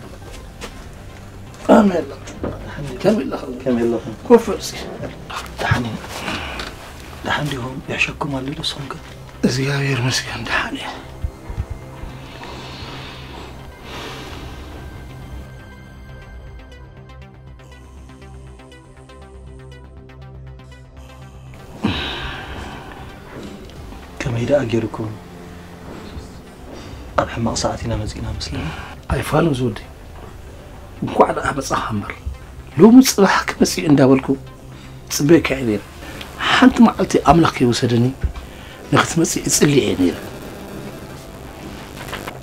ከመይ ኣለኹ ከመይ ኣለኹ ኮፈ እስኪ ደሓን ደሓን ዲኹም ይሕሸኩም ኣሎ ዶ ሶምከ እግዚኣብሔር መስገን ደሓን እየ ከመይ ደኣ ገይርኩም ኣብ ሕማቕ ሰዓት ኢና መጺእና መስለኒ ኣይፋሉን ዝወዲ እንኳዕ ደኣ መጻኻ እምበር ሎሚ ጽባሕ ክመጽእ እንዳበልኩ ጽበየካ እየ ነይረ ሓንቲ መዓልቲ ኣምላኽ ከይወሰደኒ ንኽትመጽእ እጽሊ እየ ነይረ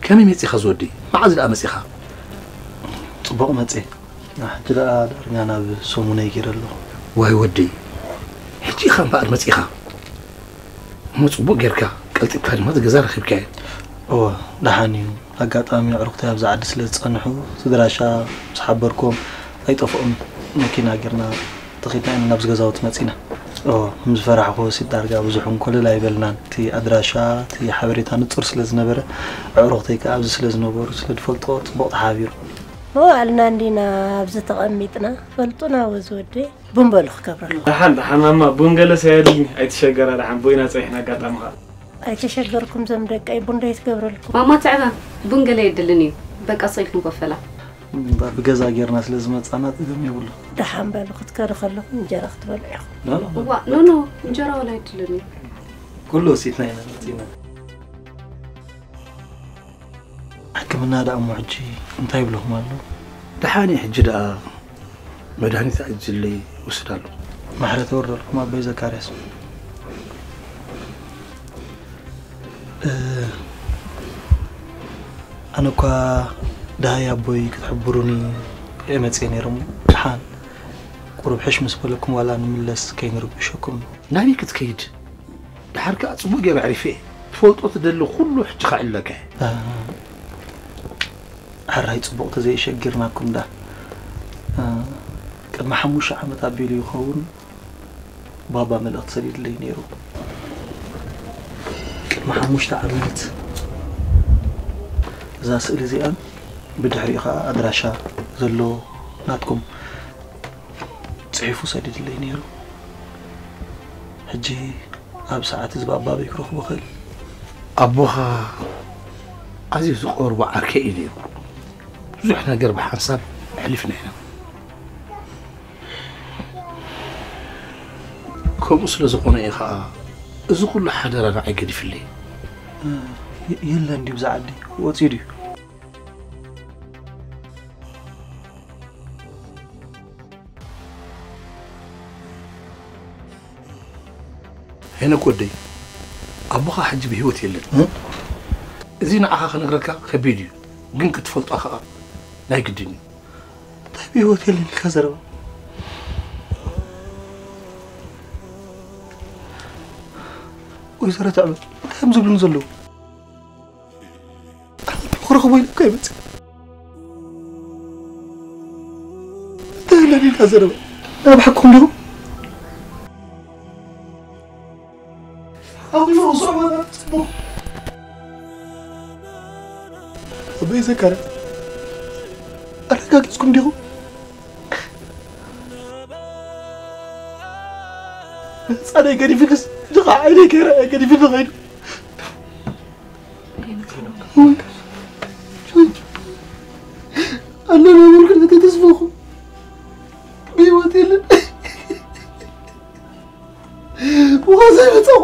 ከመይ መጺኻ ዝወዲ መዓዝ ደኣ መጺኻ ጽቡቕ መጺእ ሕጂ ደኣ ዳርጋ ናብ ሰሙነይ ገይረ ኣለኹ። ዋይ ወደይ፣ ሕጂ ኢኻ እምበኣር መጺእኻ። እሞ ጽቡቕ ጌርካ፣ ቀልጢፍካ ድማ እቲ ገዛ ረኺብካዮ። እወ፣ ደሓን እዩ። ኣጋጣሚ ኣዕሩኽተይ ኣብዚ ዓዲ ስለ ዝጸንሑ፣ እቲ ኣድራሻ ምስ ሓበርክዎም ኣይጠፍኦምን። መኪና ጌርና ተኺድና ኢና ናብዚ ገዛውቲ መጺእና። እወ፣ ከም ዝፈራሕክዎሲ ዳርጋ ብዙሕ እውን ኮለል ኣይበልናን። እቲ ኣድራሻ፣ እቲ ሓበሬታ ንጹር ስለ ዝነበረ፣ ኣዕሩኽተይ ከኣ ኣብዚ ስለ ዝነበሩ፣ ስለ ዝፈልጥዎ ጽቡቕ ተሓባቢሩ። መዋእልና እንዲና ኣብዚ ተቐሚጥና ፈልጡና ወዚ ወደይ ቡን በሉ ክገብረልኩም። ደሓን ደሓን ማማ ቡን ገለስ ኣየድልኒ ኣይትሸገራ ደሓን ቦይና ጸኒሕና ኣጋጣሚ ኸኣ። ኣይተሸገርኩም ዘም ደቀይ ቡን ዶ ይትገብረልኩም። ማማ ትዕበ ቡን ገለ የድልን እዩ በቃ ስቕ ኢልክን ኮፈላ። እምባ ብገዛ ጌርና ስለ ዝመጻና ጸገም የብሉ። ደሓን በሉ ክትከዱ ከለኹም እንጀራ ክትበልዑ ኢኹም። ኖ ኖ ኖ። እዋ ኖ ኖ እንጀራ ወላ የድልን እዩ። ኩሉ ወሲድና ኢና መጺና። ሕክምና ደኣ እሞ ሕጂ እንታይ ይብለኹም ኣሎ? ደሓን እየ ሕጂ ደኣ መድሃኒት ኣእዚዝለይ ይወስድ ኣሎ። ምሕረት ይወርደልኩም ኣቦይ ዘካርያስ። እ፣ ኣነ እኳ ደሃይ ኣቦይ ክትሕብሩኒ እየ መፅየ ነይሮም። ደሓን ቁሩብ ሕሽ ምስ በለኩም ዋላ ንምለስ ከይንርብሸኩም። ናበይ ክትከይድ? ደሓር ከኣ ጽቡቕ ገይረ ኣዕሪፈ እየ። ትፈልጦ ትደሊ ኩሉ ሕጂ ከዕልለካ እየ። እ፣ ሕራይ ጽቡቕ ተዘይሸጊርናኩም ዳ። እ፣ ቅድሚ ሓሙሽተ ዓመት ኣቢሉ ይኸውን ባባ መልእኽቲ ሰዲድለይ ነይሩ። ቅድሚ ሓሙሽተ ዓመት እዛ ስእሊ እዚኣን ብድሕሪኡ ኸኣ ኣድራሻ ዘሎ ናትኩም ጽሒፉ ሰዲድለይ ነይሩ። ሕጂ ኣብ ሰዓት እዚ ባባ ኣበይ ክረኽቦ እኽእል? ኣቦኻ ኣዝዩ ዝቐርቦ ዓርከይ እዩ ነይሩ። ብዙሕ ነገር ብሓንሳብ ኣሕሊፍና ኢና። ከምኡ ስለ ዝኾነ እዩ ኸኣ እዚ ኩሉ ሓደራ ንዓይ ገዲፍለይ። እ፣ የ-፣ የለን ድዩ ብዛ ዓዲ? ወጺኡ ድዩ? ሄኖክ ወደይ፣ ኣቦኻ ሕጂ ብህይወት የለን። እ? እዚ ንዓኻ ክነግረካ ከቢድ እዩ፣ ግን ክትፈልጦ ኸኣ ናይ ግድን እዩ። እንታይ ብህይወት የለን ኢልካ ዘረባ? ወይዘሮ ትዕበ፣ እንታይ እዮም ዝብሉኒ ዘለዉ? ኣነ ክረኽቦ ኢለ እኮ ኣይመጽእ። እንታይ ኣለኒ ኢልካ ዘረባ? ናይ ብሓቅኩም ዲኹም? ኣኺሉ ርእሱ ኣባላት ጽቡቕ። ኣቦይ ዘካርያስ፣ ኣረጋጊጽኩም ዲኹም? ህጻነይ ገዲፍክስ፣ ድኻ ዓይነይ ከይረኣየ ገዲፍኒ ኸይዱ። ኣለና፣ ምልክት ተተስፈኹ ብህይወት የለን። ብኻዛ ይመጻኹ።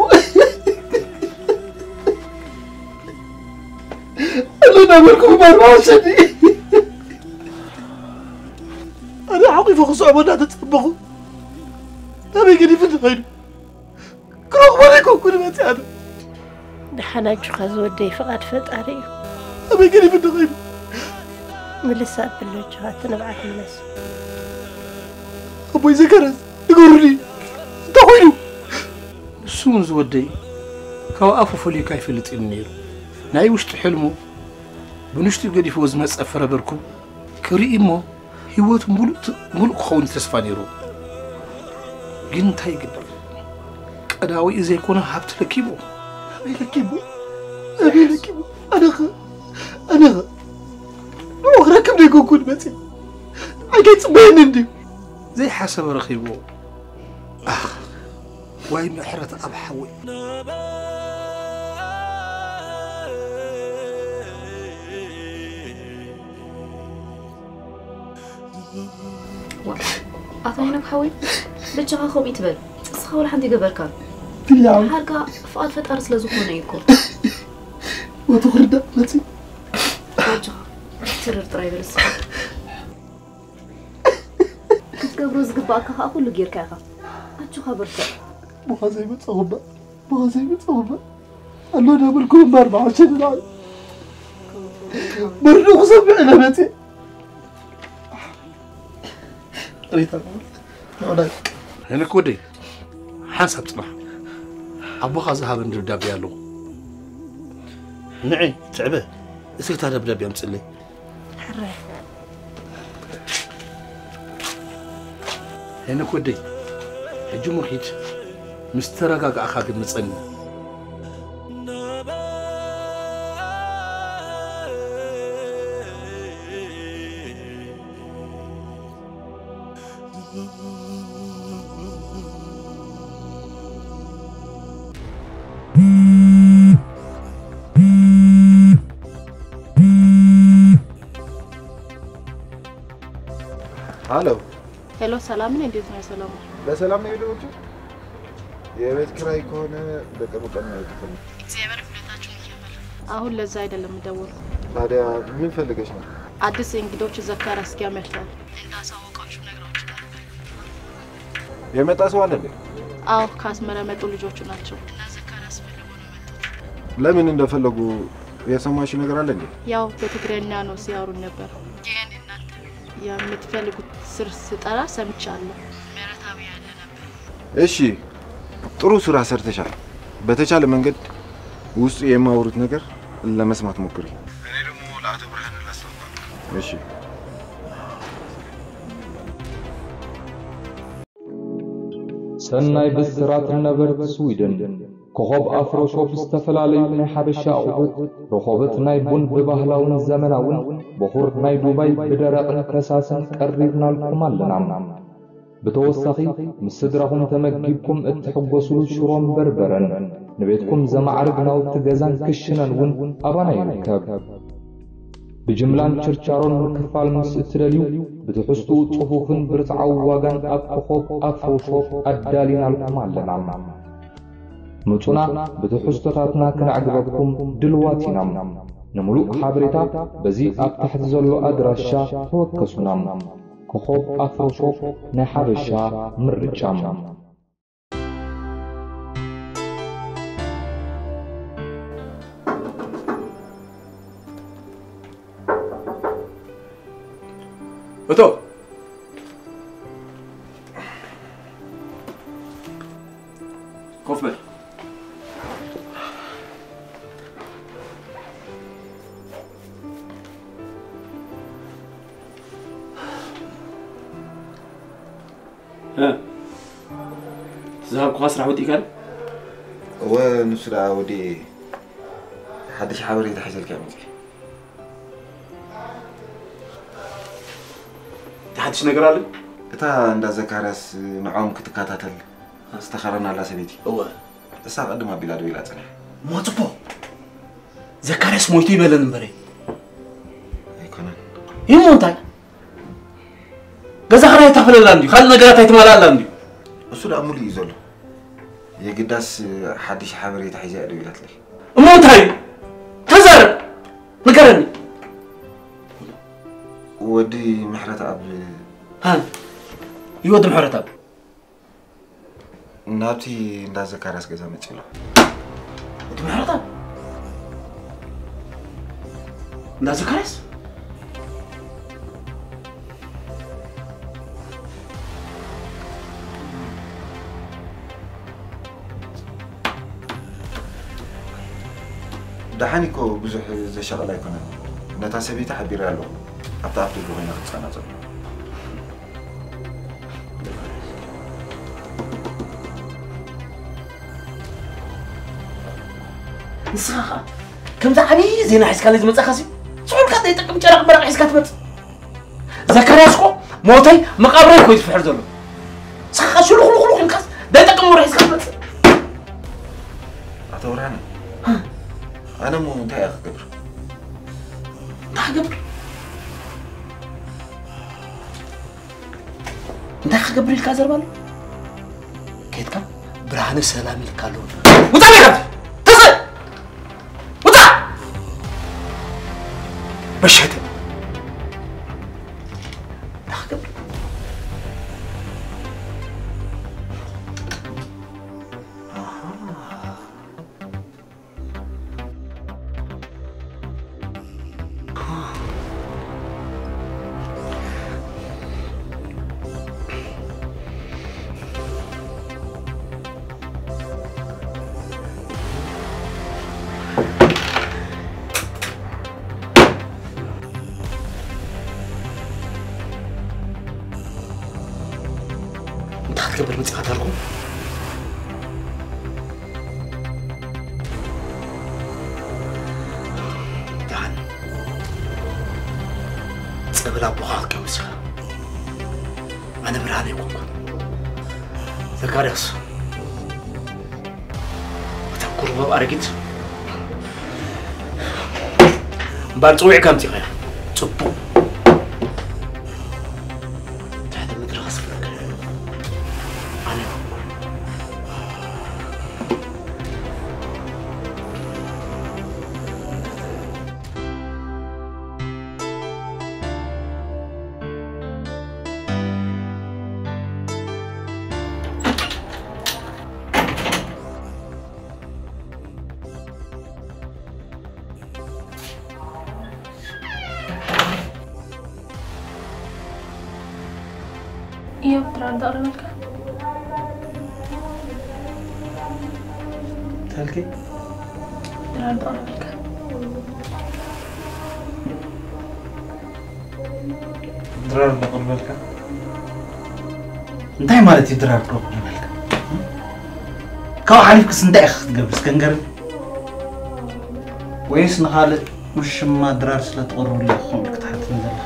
ኣለና በልኩም እምበር ብሓሸኒ። ኣነ ሓቒፈ ክስዕቦ እናተጸበኹ፣ ናበይ ገዲፍኒ ኸይዱ? ክረኽቦ ዘይኮንኩ ንመጽእ ኣነ። ደሓን ኣጆኻ ዝወደይ፣ ፍቓድ ፈጣሪ እዩ። ኣበይ ገዲፍኒ ኸይዱ? ምልስ ኣብል ኣጆኻ፣ እቲ ንብዓት ምለስ። ኣቦይ ዘካርያስ፣ ንገሩኒ፣ እንታይ ኮይኑ? ንሱ እውን ዝወደይ፣ ካብ ኣፉ ፈሊዩካ ኣይፈልጥን ነይሩ። ናይ ውሽጢ ሕልሙ፣ ብንሽጡ ገዲፍዎ ዝመጸ ፍረ በርኩ ክርኢ እሞ፣ ህይወቱ ምሉእ ት-፣ ምሉእ ክኸውን ተስፋ ነይሩ። ግን እንታይ ይግበር? ቀዳዊኡ ዘይኮነ ሃብቲ ለኪቡ። ኣበይ ለኪቡ? ኣበይ ለኪቡ? ኣነኸ፣ ኣነኸ፣ ንዑ ክረክብ ደይኮንኩ ንመጽእ። ኣይገጽበየኒ እንድዩ። ዘይሓሰበ ረኺብዎ። ኣኽ፣ ዋይ ምሕረት ኣብ ሓወይ። ዋ፣ ኣቶ ሄኖክ ሓወይ፣ በጃኻ ከምኡ ይትበል። ንስኻ ወላ ሓንቲ ይገበርካ። ድላው። ሓርካ ፍቓድ ፈጣሪ ስለ ዝኾነ እዩ እኮ። ወትኽርዳ መጺ። ኣጆኻ፣ ትርር ጥራይ በል እስኻ። ክትገብሮ ዝግባኣካ ከኣ ኩሉ ጌርካ ኢኻ። ኣጆኻ በርትዕ። ብኻ ዘይመጸኹ እባ፣ ብኻ ዘይመጸኹ እባ። ኣሎ ዳበልኩም እምበር ብሓሸኒ ንዓይ። መርድኡ ክሰምዕ ኢለ መጺእ። ሪታ፣ ንዑ ዳይ። ሄኖክ ወደይ፣ ሓንሳብ ጽናሕ። ኣቦኻ ዝሃበኒ ደብዳቤ ኣሎ። ንዒ፣ ትዕበ፣ እስኪ እታ ደብዳቤ ኣምጽለይ። ሕራይ። ሄኖክ ወደይ፣ ሕጂ እሞ ኪድ፣ ምስ ተረጋጋእካ ግን ምጸኒ። ሃሎ። ሄሎ፣ ሰላም ነኝ። እንዴት ነው ሰላም? ለሰላም ነው የደወልሽው? የቤት ኪራይ ከሆነ በቅርብ ቀን ነው የምትከፍለው። እግዚአብሔር ሁለታችሁን ይክፈል። አሁን ለዛ አይደለም የምደውለው። ታዲያ ምን ፈልገሽ ነው? አዲስ እንግዶች ዘካር አስኪያ መጥተዋል። እንዳሳወቃችሁ ነግራችኋል። የመጣ ሰው አለ እንዴ? አዎ፣ ከአስመራ መጡ ልጆቹ ናቸው። ለምን እንደፈለጉ የሰማሽ ነገር አለ እንዴ? ያው በትግረኛ ነው ሲያወሩን ነበር። የምትፈልጉት ስር ስጠራ ሰምቻለሁ። ምሕረታዊ ያለ ነበር። እሺ፣ ጥሩ ስራ ሰርተሻል። በተቻለ መንገድ ውስጡ የማወሩት ነገር ለመስማት ሞክሪ። እኔ ደግሞ ለአቶ ብርሃን ላስታውቃለሁ። እሺ። ሰናይ ብስራት ነበርት ስዊድን። ኮኾብ ኣፍሮ ሾፕ ዝተፈላለዩ ናይ ሓበሻ ኣቑሑት፣ ረኾበት ናይ ቡን ብባህላውን ዘመናውን፣ በኹር ናይ ዱባይ ብደረቕን ፈሳስን ቀሪብናልኩም ኣለና። ብተወሳኺ ምስ ስድራኹም ተመጊብኩም እትሕጎስሉ ሽሮን በርበረን፣ ንቤትኩም ዘማዕርግ ናውቲ ገዛን ክሽነን እውን ኣባና ይርከብ። ብጅምላን ችርቻሮን ምክፋል ምስ እትደልዩ፣ ብትሕዝትኡ ጽፉፍን ብርትዓዊ ዋጋን ኣብ ኮኾብ ኣፍሮ ሾፕ ኣዳሊናልኩም ኣለና። ምጹና፣ ብትሕዝቶታትና ክነዕግበኩም ድልዋት ኢና። ንምሉእ ሓበሬታ በዚ ኣብ ታሕቲ ዘሎ ኣድራሻ ተወከሱና። ኮኾብ ኣፍሮ ሾፕ፣ ናይ ሓበሻ ምርጫ። እቶ ኮፍ በል። እ፣ ዝሃብኩኻ ስራሕ ወዲእካ ዶ? እወ፣ ንሱ ደኣ ወዲኤ ሓድሽ ሓበሬታ ሒዘልካ መጺኤ። ሓድሽ ነገር ኣሎ? እታ እንዳ ዘካርያስ ንዖም ክትከታተል ዝተኸረናላ ሰበይቲ። እወ። እሳ ቅድም ኣቢላ ደው ኢላ ጸኒሓ። ሞትኮ ዘካርያስ ሞይቱ ይበለን እምበረ። ኣይኮነን። ይሞ እንታይ? ገዛ ክራይ ኣይታፈለላ እንድዩ፣ ካልእ ነገራት ኣይትማላኣላ እንድዩ። እሱ ደኣ ሙሉእ እዩ ዘሎ። የግዳስ ሓድሽ ሓበሬታ ሒዛ እያ ደው ኢላትለይ። እሞ እንታይ እዩ? ተዛረብ፣ ንገረኒ። ወዲ ምሕረት ኣብ ሃ፣ እዩ ወዲ ምሕረት ኣብ ናብቲ እንዳ ዘካርያስ ገዛ መጺኡ ኣሎ። ወዲ ምሕረት ኣብ እንዳ ዘካርያስ? ደሓን እኮ ብዙሕ ዘሻቕል ኣይኮነን። ነታ ሰበይቲ ሓቢረ ኣለኹ። ኣብታ ኣፍ ደገ ኮይና ክትጻና ጸሎ። ንስኻ ኸኣ ከምዚ ዓብዪ ዜና ሒዝካለይ ዝመጻኻሲ፣ ስዑልካ ዘይጠቅም ጨረቕ መረቕ ሒዝካ ትመጽእ። ዘካርያስ እኮ ሞተይ መቓብረይ እኮ እዩ ዝፍሕር ዘሎ። ንስኻ ኸኣ ሽሉኽሉኽሉኽ ኢልካስ ዘይጠቅም ወረ ሒዝካ ትመጽእ። ኣቶ ብርሃነ፣ ኣነ እሞ እንታይ እየ ክገብር? እንታይ ክገብር? እንታይ ክገብር ኢልካ ዘርባ ኣሎ? ከድካ ብርሃነ ሰላም ኢልካ ኣሎ። ውጻእ ኢኻ! ተስእ! ውጻእ! በሸተ! እንታይ ክገብር? ኣሃ። እንታይ ክትገብር መፂኻ ተርኩም? ደሓን ጸበል ኣቦኻ ክትቀምስ ኢኻ። ኣነ ብርሃን ኣይኮንኩን። ዘካርያስ፣ እታ ጉርባብ ኣረጊት እምበር ጽዊዕካ ኣምጺኻያ። ጽቡቕ። ትሕቲ ምድሪ ከስፍረካ እየ። ኣነ እዮብ ድራር ዘቕርበልካ። እንታይ ኢልኪ? ድራር ዘቕርበልካ። ድራር ዘቕርበልካ እንታይ ማለት እዩ? ድራር ዘቕርበልካ ካብኡ ሓሊፍክስ እንታይ ኢኺ ክትገብር? እስከ ንገርኒ። ወይስ ንኻልእ ውሽማ ድራር ስለ ትቕርብሉ ኢኹም ክትሓትኒ ዘለኻ?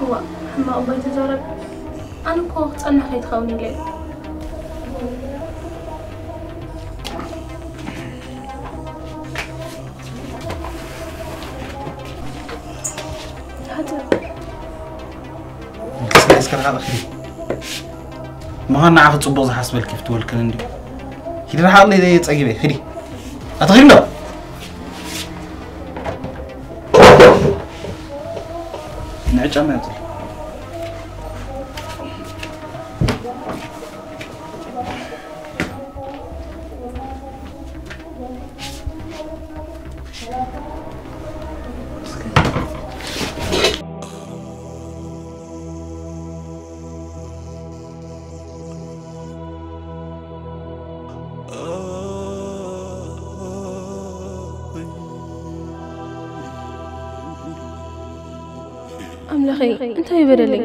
እዋ፣ ሕማቕ እባ ኣይትዛረብ። ኣነ እኮ ክጸንሕ ከይትኸውን ኢለ እየ። ሓንቲ ስለ እስከ ርሓቕ ኺዲ። ምዃን ንዓኺ ጽቡቕ ዝሓስበልኪ ፍትወልክን እንዲ። ኪዲ ርሓቕ ለይ ጸጊበ ኺዲ። ኣትኺዲ ዶ? ንዕጫማ ያውጽል። ኣምላኸይ እንታይ ይበደለይ?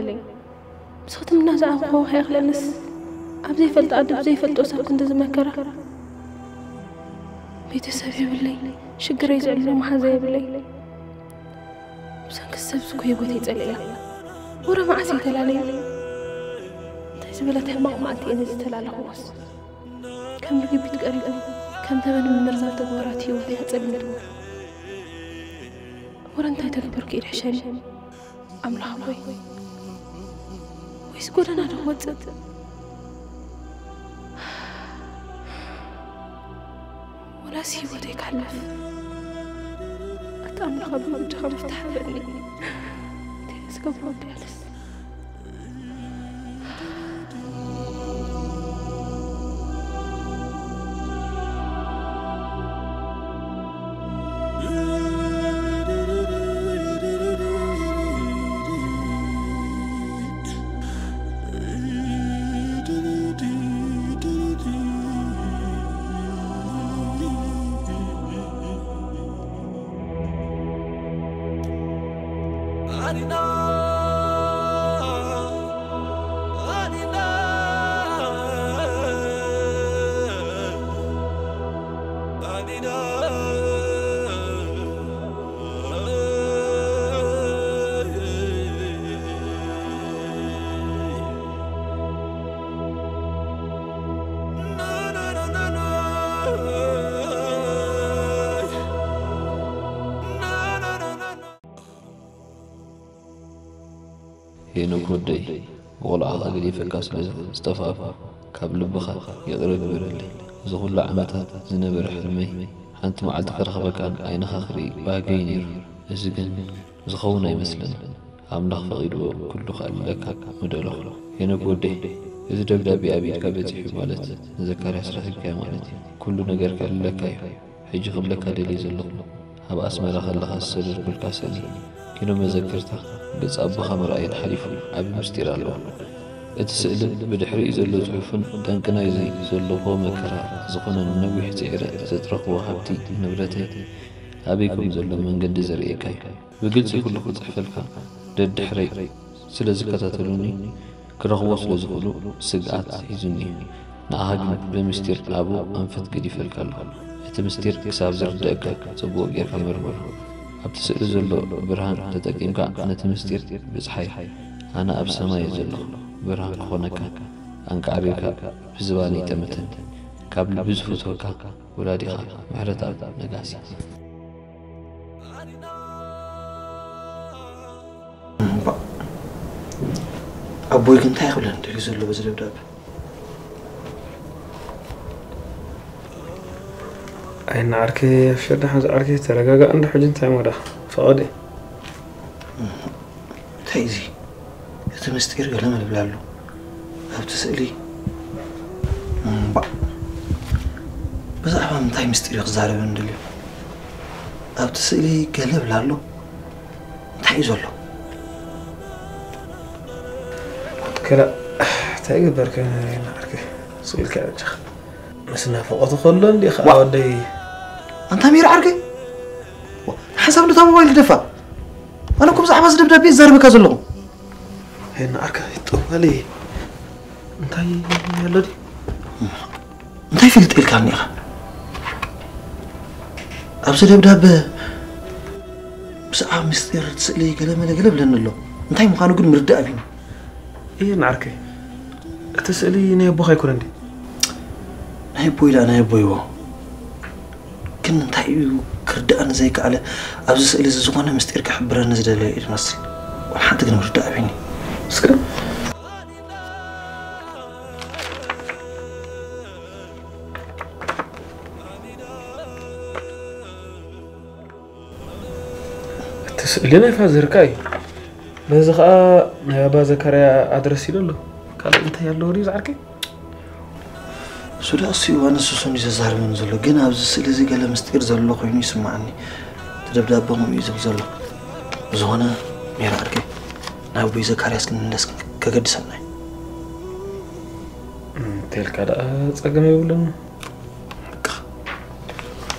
ብስኽትምና ዝኣኽብዎ ከይኽለንስ ኣብ ዘይፈልጦ ዓዲ ብዘይፈልጦ ሰብ ክንዲ ዝመከራ። ቤተሰብ የብለይ፣ ሽግረይ ዝዕልሎ መሓዛ የብለይ። ብሰንኪ ሰብ ዝኮ ህይወተይ ጸሊእያ። ወረ መዓስ ይተላለዩ? እንታይ ዝበለት ሕማቕ መዓልቲ እየን ዝተላለኽዎስ? ከም ርግቢት ቀሪቡ ከም ተበን መርዛም ተግባራት ህይወተይ ኣጸልሚትዎ። ወረ እንታይ ተግበርኩ ኢድ ሕሸኒ ኣምላኽ ኣቦይ። ወይስ ጎደና ዶ ክወጽእ? ወላስ ህይወተይ ክሕለፍ? ኣታ ኣምላኽ ኣቦይ ብጃኻ ምፍታሕ በኒ። እንታይ ዝገብሮ ወዲ ኣነስ? ሄኖክ ወደይ፣ ብቖልዓኻ ገዲፈካ ስለ ዝጠፋእኩ፣ ካብ ልብኻ ይቕረ ግበረለይ። እዚ ኹሉ ዓመታት ዝነበረ ሕልመይ፣ ሓንቲ መዓልቲ ክረኽበካን ዓይንኻ ክርኢ ባህገይ ነይሩ። እዚ ግን ዝኸውን ኣይመስልን። ኣምላኽ ፈቒድዎ ኩሉ ከዕልለካ ምደለኹ። ሄኖክ ወደይ፣ እዚ ደብዳቤ ኣብ ኢድካ በጺሑ ማለት ንዘካርያስ ረኺብካዮ ማለት እዩ። ኩሉ ነገር ከዕልለካ እዩ። ሕጂ ክብለካ ደልየ ዘለኹ፣ ኣብ ኣስመራ ከለኻ ዝሰደድኩልካ ስእሊ ኪኖ መዘክርታ ገጽ ኣቦኻ ምርኣየን ሓሊፉ ዓቢ ምስጢር ኣለዎ። እቲ ስእልን ብድሕሪኡ ዘሎ ጽሑፍን ጠንቂ ናይዚ ዘለኹዎ መከራ ዝኾነኒ ነዊሕ ጽዒረ ዘጥረኽዎ ሃብቲ ንብረተይ ኣበይ ከም ዘሎ መንገዲ ዘርእየካ እዩ። ብግልጺ ኩሉ ክጽሕፈልካ ደድሕረይ ስለ ዝከታተሉኒ ክረኽብዎ ስለ ዝኽእሉ ስግኣት ሒዙኒ እዩ። ንዓኻ ግን ብምስጢር ኣብኡ ኣንፈት ገዲፈልካ ኣለኹ። እቲ ምስጢር ክሳብ ዝርደኣካ ጽቡቕ ጌርካ መርምሮ። ኣብቲ ስእሊ ዘሎ ብርሃን ተጠቂምካ ነቲ ምስጢር ብጽሓዮ። ኣነ ኣብ ሰማይ እየ ዘለኹ፣ ብርሃን ክኾነካ ኣንቃዕሪርካ ብዝባነይ ጠምተኒ። ካብ ልቢ ዝፈትወካ ወላዲኻ ምሕረትኣብ ነጋሲ። እባ ኣቦይ ግን እንታይ ክብለኒ ደልዩ ዘሎ በዚ ደብዳበ? ኣይና ዓርከይ፣ ኣብ ሸዳ ሓዚ ዓርከይ ተረጋጋእ እንዶ። ሕጂ እንታይ ሞዳ ፈቐዲ? እንታይ እዚ? እቲ ምስጢር ገለ መለብል ኣሎ ኣብቲ ስእሊ። እምባእ፣ ብዛዕባ ምንታይ ምስጢር እዩ ክዛረበኒ ደልዩ? ኣብቲ ስእሊ ገለ ብል ኣሎ። እንታይ እዩ ዘሎ? ክላ፣ እቲ እንታይ ገበርካ ናዓርከይ? ስኢልካ በጃኻ። ምስ ናፍቖቱ ከሎ እንዲኻ ዋ! ወደይ። ኣንታ ሚራ ዓርከይ? ዋ፣ ሓንሳብ ነታ ሞባይል ግደፋ። ኣነ እኮ ብዛዕባ እዚ ደብዳቤ እዛረበካ ዘለኹ። ሄና ዓርከይ፣ ጠዋሊ። እንታይ ኣሎ ድዩ? እንታይ ፈልጥ ኢልካኒ ኢኻ? ኣብዚ ደብዳበ ብዛዕባ ምስጢር እቲ ስእሊ ገለ መለ ገለ ብለኒ ኣሎ። እንታይ ምዃኑ ግን ምርዳእ ኣብዩኒ። እየ ንዓርከይ፣ እቲ ስእሊ ናይ ኣቦኻ ኣይኮነን ድዩ? ናይ ኣቦይ ደኣ ናይ ኣቦይ እዎ። ግን እንታይ እዩ ክርድኣኒ ዘይከኣለ፣ ኣብዚ ስእሊ እዚ ዝኾነ ምስጢር ክሕብረኒ ዝደለየ እዩ ዝመስል። ዋላ ሓንቲ ግን ምርዳእ ኣብዩኒ። እስከ እቲ ስእሊ ናይ ፋዘርካ እዩ። በዚ ኸኣ ናይ ኣባ ዘካርያ ኣድረስ ኢሉ ኣሎ። ካልእ እንታይ ኣለዎ ድዩ ዝዓርከይ? እሱ ደኣ እሱ እዩ ዋና ንሱ እዩ ዘዛርበኒ ዘሎ። ግን ኣብዚ ስእሊ እዚ ገለ ምስጢር ዘሎ ኮይኑ ይስምዓኒ። እቲ ደብዳበ ከምኡ እዩ ዝብል ዘሎ። ብዝኾነ ሜራ ዓርከይ፣ ናብ ኣቦይ ዘካርያስ ክንምለስ ከገድሰና እዩ። እንተልካ ደኣ ጸገም የብሉን። በቃ።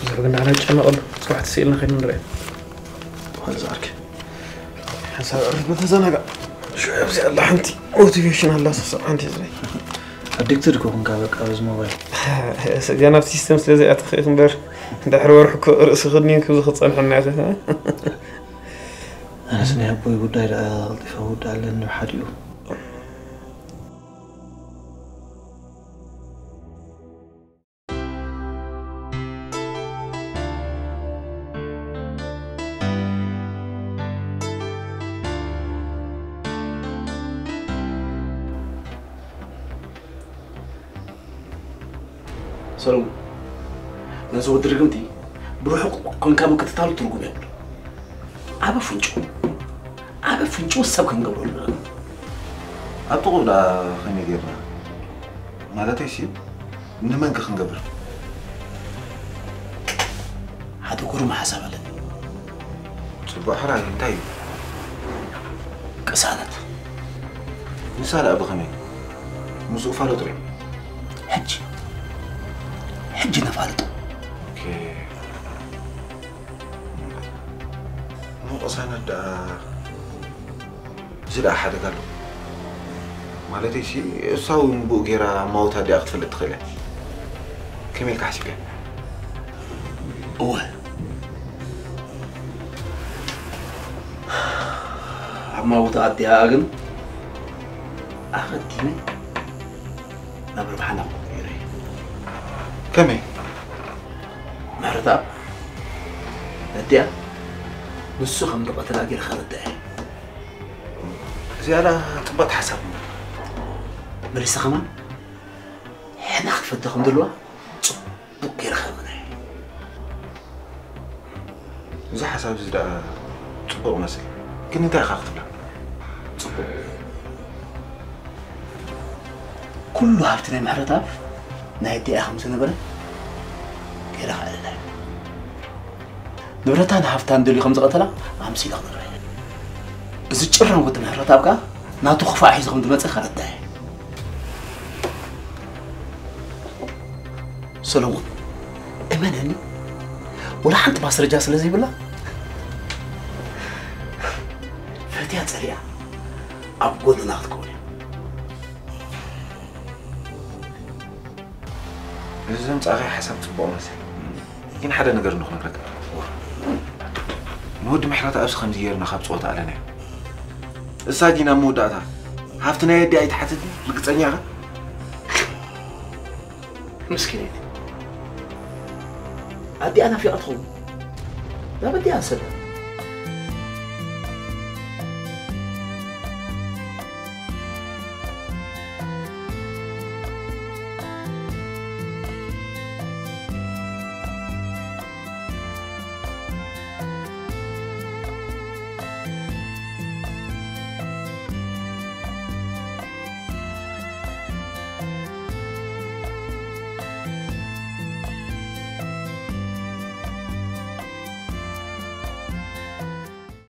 ብዙሕ ግን ንዓና ኣይጨነቐሉ። ጽባሕ ተስኢልና ከይና ንርአ። ዋላ ዝዓርከይ። ሓንሳብ ዕርፍ በል ተዘናጋዕ። ሽዑ ኣብዚ ኣላ ሓንቲ ሞቲቬሽን ኣላ፣ ስስዕ ሓንቲ ህዝበይ። ኣዲክትድ እኮ ኮንካ በቃ በዚ ሞባይል። ገና ኣብቲ ሲስተም ስለ ዘይኣተኽእክ እምበር፣ ድሕሪ ወርሒ እኮ ርእሲ ክድንክብዚ ክጸንሐና እያ። ኣነስ ናይ ኣቦይ ጉዳይ ደኣ ቀልጢፈ ክውድእ ኣለኒ ብሓዲኡ። ሰለሙን፣ ነዚ ወዲ ርግምቲ ብርሑቕ ኮንካ ምክትታሉ ትርጉም የብሉ። ዓቢ ፍንጩ፣ ዓቢ ፍንጩ ሰብ ክንገብረሉ ኣለና። ኣብ ጥቕኡ ደኣ ከመይ ጌርና? ማለተይሲ፣ ንመን ከ ክንገብር? ሓደ ግሩም ሓሳብ ኣለኒ። ጽቡቕ ሕራይ፣ እንታይ እዩ? ቅሳነት። ንሳ ደኣ ብኸመይ? ምስኡ ፋለጡ ዶ? ሕጂ፣ ሕጂ ነፋልጦ። ኦኬ። እሞ ቅሳነት ደኣ፣ እዚ ደኣ ሓደጋ ኣለዎ። ማለተይሲ፣ እሳ እውን ብኡ ጌራ ማውት ኣዲኣ ክትፈልጥ ትኽእል እያ። ከመይ ኢልካ ሓሲብካ? እወ። ኣብ ማውት ኣዲኣ ግን ኣቐዲመ ናብ ረብሓና ክቕይሮ እየ። ከመይ? ምሕረተኣብ ነዲኣ ንሱ ከም ዝቐተላ ገይረ ከረድኣ እየ። እዚኣ ደኣ ጽብቕቲ ሓሳብ እምበር። መሊሳ ከማን ሕና ክትፈዲ ከም ዘለዋ ጽቡቕ ገይረ ከእምና እየ። እዚ ሓሳብ እዚ ደኣ ጽቡቕ መስል፣ ግን እንታይ ኢኻ ክትብላ? ጽቡቕ። ኩሉ ሃብቲ ናይ ምሕረተኣብ ናይ ኣዲኣ ከም ዝነበረ ገይረ ከዕልላ እየ። ንብረታን ሃብታን ደልዩ ከም ዝቐተላ ኣምሲለ ክነግራ እየ። እዚ ጭራም ወዲ ምሕረተኣብ ከኣ ናቱ ክፋእ ሒዙ ከም ዝመጸ ከረድኣ እየ። ሰሎሞን፣ እመነኒ፣ ወላ ሓንቲ ማስረጃ ስለ ዘይብላ፣ ፈትያ ጸሊኣ ኣብ ጎንና ክትከውን እያ። እዚ ዘምጻእካዮ ሓሳብ ጽቡቕ መስል። ግን ሓደ ነገር እንዶ ክነግረካ። ንወዲ ምሕረተኣብሲ ከምዚ ጌርና ካብ ጸወታ ኣለናዮ። እሳ ዲና ኣብ መወዳእታ ሃብቲ ናይ ኣዲኣ ኣይትሓትትን፣ ርግጸኛ ኢኻ? ምስኪነይቲ። ኣዲኣ ናፊቓ ትኸውን። ናብ ኣዲኣ ንሰዳ።